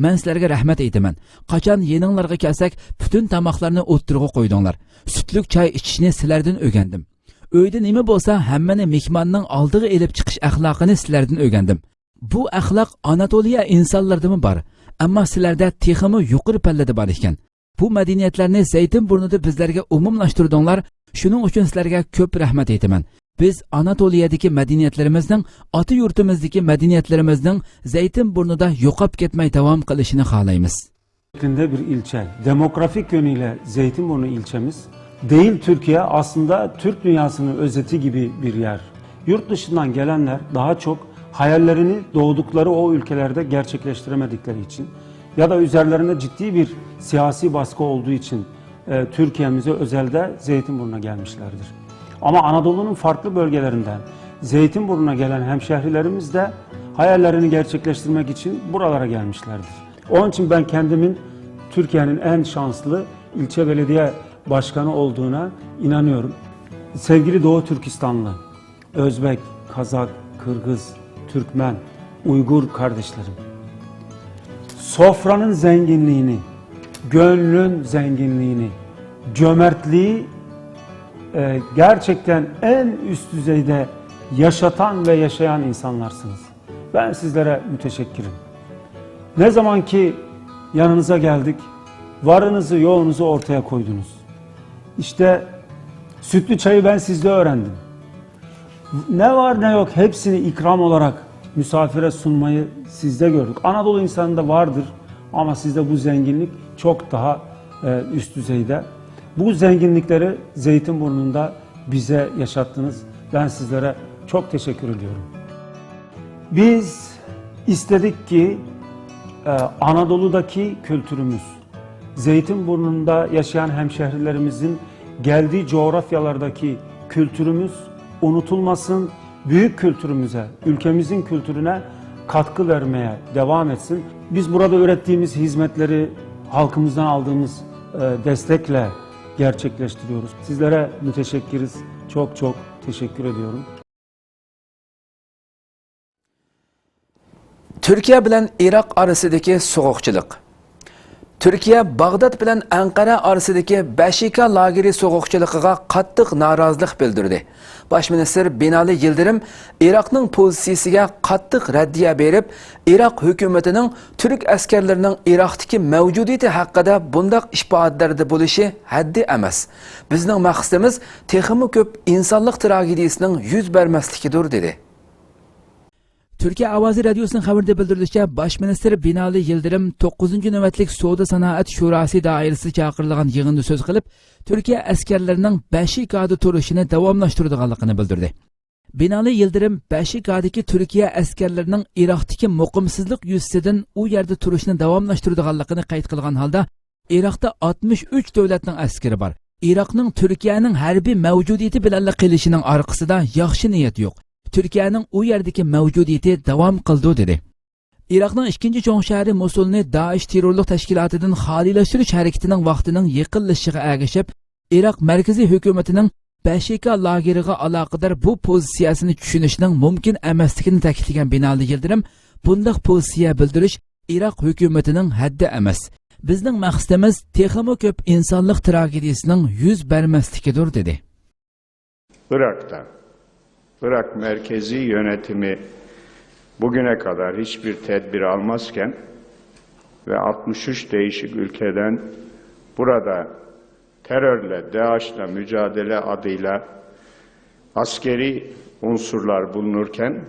مەن سىلەرگە رەھمەت ئېيتىمەن. قاچان يېنىڭلارغا كەلسەك، پۈتۈن تاماقلارنى ئوتتۇرىغا قويدۇڭلار. سۈتلۈك چاي ئىچىشنى سىلەردىن ئۆگەندىم. ئۆيدە نېمە بولسا، ھەممىنى مېھماننىڭ ئالدىغا ئېلىپ چىقىش ئەخلاقىنى سىلەردىن ئۆگەندىم. بۇ ئەخلاق ئاناتولىيە ئىنسانلىرىدىمۇ بار، ئەمما سىلەردە تېخىمۇ يۇقىرى پەللىدە بار ئىكەن. بۇ مەدەنىيەتلەرنى زەيتىنبۇرنىدا بىزلەرگە ئومۇملاشتۇردۇڭلار، شۇنىڭ ئۈچۈن سىلەرگە كۆپ رەھمەت ئېيتىمەن. بىز ئاناتولىيەدىكى مەدەنىيەتلىرىمىزنىڭ، ئاتا يۇرتىمىزدىكى مەدەنىيەتلىرىمىزنىڭ زەيتىن بۇرنىدا يوقاپ كەتمەي داۋام قىلىشىنى خالايمىز. Şeklinde bir ilçe. Demografik yönüyle Zeytinburnu ilçemiz değil Türkiye, aslında Türk dünyasının özeti gibi bir yer. Yurt dışından gelenler daha çok hayallerini doğdukları o ülkelerde gerçekleştiremedikleri için ya da üzerlerinde ciddi bir siyasi baskı olduğu için e, Türkiye'mize, özelde Zeytinburnu'na gelmişlerdir. Ama Anadolu'nun farklı bölgelerinden Zeytinburnu'na gelen hemşehrilerimiz de hayallerini gerçekleştirmek için buralara gelmişlerdir. Onun için ben kendimin Türkiye'nin en şanslı ilçe belediye başkanı olduğuna inanıyorum. Sevgili Doğu Türkistanlı, Özbek, Kazak, Kırgız, Türkmen, Uygur kardeşlerim. Sofranın zenginliğini, gönlün zenginliğini, cömertliği, e, gerçekten en üst düzeyde yaşatan ve yaşayan insanlarsınız. Ben sizlere müteşekkirim. Ne zaman ki yanınıza geldik, varınızı yoğunuzu ortaya koydunuz. İşte sütlü çayı ben sizde öğrendim. Ne var ne yok hepsini ikram olarak misafire sunmayı sizde gördük. Anadolu insanında vardır ama sizde bu zenginlik çok daha e, üst düzeyde. Bu zenginlikleri Zeytinburnu'nda bize yaşattınız. Ben sizlere çok teşekkür ediyorum. Biz istedik ki e, Anadolu'daki kültürümüz, Zeytinburnu'nda yaşayan hemşehrilerimizin geldiği coğrafyalardaki kültürümüz unutulmasın, büyük kültürümüze, ülkemizin kültürüne katkı vermeye devam etsin. Biz burada ürettiğimiz hizmetleri halkımızdan aldığımız e, destekle gerçekleştiriyoruz. Sizlere müteşekkiriz. Çok çok teşekkür ediyorum. تۈركىيە بىلەن ئىراق ئارىسىدىكى سوغۇقچىلىق. تۈركىيە باغداد بىلەن ئەنقەرە ئارىسىدىكى بەشىكا لاگېرى سوغۇقچىلىقىغا قاتتىق نارازىلىق بىلدۈردى. باش مىنىستىر بىنالى يىلدىرىم ئىراقنىڭ پوزىتسىيىسىگە قاتتىق رەددىيە بېرىپ، ئىراق ھۆكۈمىتىنىڭ تۈرك ئەسكەرلىرىنىڭ ئىراقتىكى مەۋجۇدىيىتى ھەققىدە بۇنداق ئىپادىلەردە بولۇشى ھەددى ئەمەس. بىزنىڭ مەقسىتىمىز تېخىمۇ كۆپ ئىنسانلىق تراگېدىيىسىنىڭ يۈز بەرمەسلىكىدۇر، دېدى. تۈركىيە ئاۋازى رادىيوسىنىڭ خەۋىرىدە بىلدۈرۈلۈشىچە، باش مىنىستىر بىنالى يىلدىرىم توققۇزىنچى نۆۋەتلىك سودا سانائەت شوراسى دائىرىسىدە چاقىرىلغان يىغىندا سۆز قىلىپ، تۈركىيە ئەسكەرلىرىنىڭ بەشىكادا تۇرۇشىنى داۋاملاشتۇرىدىغانلىقىنى بىلدۈردى. بىنالى يىلدىرىم بەشىكادىكى تۈركىيە ئەسكەرلىرىنىڭ ئىراقتىكى مۇقىمسىزلىق يۈزىسىدىن ئۇ يەردە تۇرۇشنى داۋاملاشتۇرىدىغانلىقىنى قەيت قىلغان ھالدا، ئىراقتا ئاتمىش ئۈچ دۆلەتنىڭ ئەسكىرى بار. ئىراقنىڭ تۈركىيەنىڭ ھەربىي مەۋجۇدىيىتى بىلەنلا قېلىشىنىڭ ئارقىسىدا ياخشى نىيەت يوق. تۈركىيەنىڭ ئۇ يەردىكى مەۋجۇدىيىتى داۋام قىلىدۇ، دېدى. ئىراقنىڭ ئىككىنچى چوڭ شەھىرى موسۇلنى دائىش تېررورلۇق تەشكىلاتىدىن خالىيلاشتۇرۇش ھەرىكىتىنىڭ ۋاقتىنىڭ يېقىنلىشىشىغا ئەگىشىپ، ئىراق مەركىزىي ھۆكۈمىتىنىڭ بەشىكا لاگېرىغا ئالاقىدار بۇ پوزىتسىيەسىنى چۈشىنىشنىڭ مۇمكىن ئەمەسلىكىنى تەكىتلىگەن بىنالى يىلدىرىم، بۇنداق پوزىتسىيە بىلدۈرۈش ئىراق ھۆكۈمىتىنىڭ ھەددى ئەمەس. بىزنىڭ مەقسىتىمىز تېخىمۇ كۆپ ئىنسانلىق تراگېدىيىسىنىڭ يۈز بەرمەسلىكىدۇر، دېدى. Irak'ta Irak merkezi yönetimi bugüne kadar hiçbir tedbir almazken ve altmış üç değişik ülkeden burada terörle, DAEŞ'le mücadele adıyla askeri unsurlar bulunurken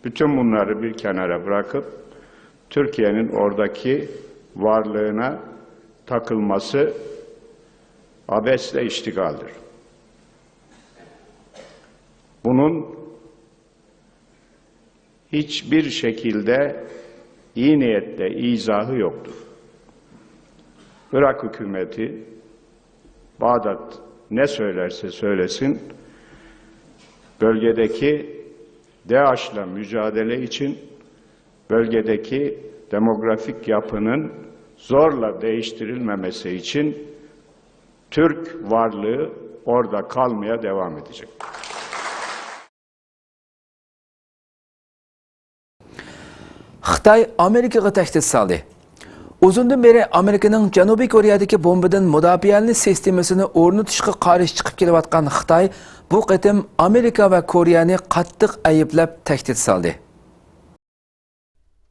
bütün bunları bir kenara bırakıp Türkiye'nin oradaki varlığına takılması abesle iştigaldir. Bunun hiçbir şekilde iyi niyetle izahı yoktur. Irak hükümeti, Bağdat ne söylerse söylesin, bölgedeki DAEŞ'le mücadele için, bölgedeki demografik yapının zorla değiştirilmemesi için Türk varlığı orada kalmaya devam edecek. خىتاي ئامېرىكىغا تەھدىت سالدى. ئۇزۇندىن بېرى ئامېرىكىنىڭ جەنۇبىي كورېيەدىكى بومبىدىن مۇداپىئەلىنىش سىستېمىسىنى ئورنىتىشقا قارشى چىقىپ كېلىۋاتقان خىتاي بۇ قېتىم ئامېرىكا ۋە كورېيەنى قاتتىق ئەيىبلەپ تەھدىت سالدى.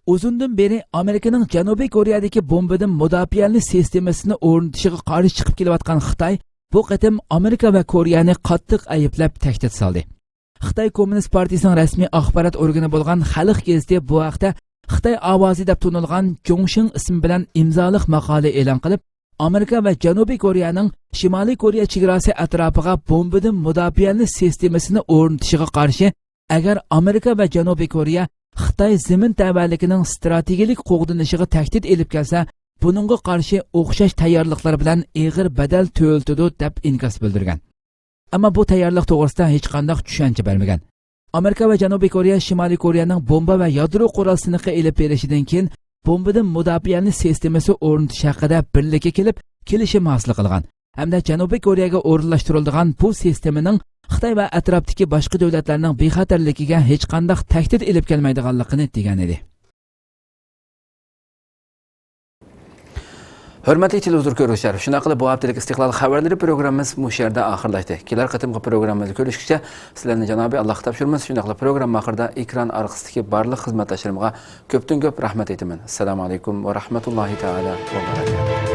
ئۇزۇندىن بېرى ئامېرىكىنىڭ جەنۇبىي كورېيەدىكى بومبىدىن مۇداپىئەلىنىش سىستېمىسىنى ئورنىتىشىغا قارشى چىقىپ كېلىۋاتقان خىتاي بۇ قېتىم ئامېرىكا ۋە كورېيەنى قاتتىق ئەيىبلەپ تەھدىت سالدى. خىتاي كوممۇنىست پارتىيىسىنىڭ رەسمىي ئاخبارات ئورگىنى بولغان خەلق گېزىتى بۇ ھەقتە خىتاي ئاۋازى دەپ تونۇلغان جۇڭشىڭ ئىسمى بىلەن ئىمزالىق ماقالە ئېلان قىلىپ، ئامېرىكا ۋە جەنۇبىي كورېيەنىڭ شىمالىي كورېيە چېگراسى ئەتراپىغا بومبىدىن مۇداپىئەلىنىش سىستېمىسىنى ئورنىتىشىغا قارشى، ئەگەر ئامېرىكا ۋە جەنۇبىي كورېيە خىتاي زېمىن تەۋەلىكىنىڭ ئىستراتېگىيەلىك قوغدىنىشىغا تەھدىت ئېلىپ كەلسە، بۇنىڭغا قارشى ئوخشاش تەييارلىقلار بىلەن ئېغىر بەدەل تۆلىتىدۇ، دەپ ئىنكاس بىلدۈرگەن. ئەمما بۇ تەييارلىق توغرىسىدا ھېچقانداق چۈشەنچە بەرمىگەن. ئامېرىكا ۋە جەنۇبىي كورېيە شىمالىي كورېيەنىڭ بومبا ۋە يادرو قورال سىنىقى ئېلىپ بېرىشىدىن كېيىن، بومبىدىن مۇداپىئەلىنىش سىستېمىسى ئورنىتىش ھەققىدە بىرلىككە كېلىپ، كېلىشىم ھاسىل قىلغان ھەمدە جەنۇبىي كورېيەگە ئورۇنلاشتۇرۇلىدىغان بۇ سىستېمىنىڭ خىتاي ۋە ئەتراپتىكى باشقا دۆلەتلەرنىڭ بىخەتەرلىكىگە ھېچقانداق تەھدىت ئېلىپ كەلمەيدىغانلىقىنى دېگەن ئىدى. ھۆرمەتلىك تېلېۋىزور كۆرگۈچىلەر، شۇنداق قىلىپ بۇ ھەپتىلىك ئىستىقلال خەۋەرلىرى پروگراممىمىز مۇشۇ يەردە ئاخىرلاشتى. كېلەر قېتىمقى پروگراممىمىزدا كۆرۈشكىچە سىلەرنى جانابىي ئاللاھقا تاپشۇرىمىز. شۇنداقلا پروگرامما ئاخىرىدا ئېكران ئارقىسىدىكى بارلىق خىزمەتداشلىرىمغا كۆپتىن كۆپ رەھمەت ئېيتىمەن. ئەسسالامۇ ئەلەيكۇم ۋە رەھمەتۇللاھى تەئالا ۋە بەرەكاتۇھۇ.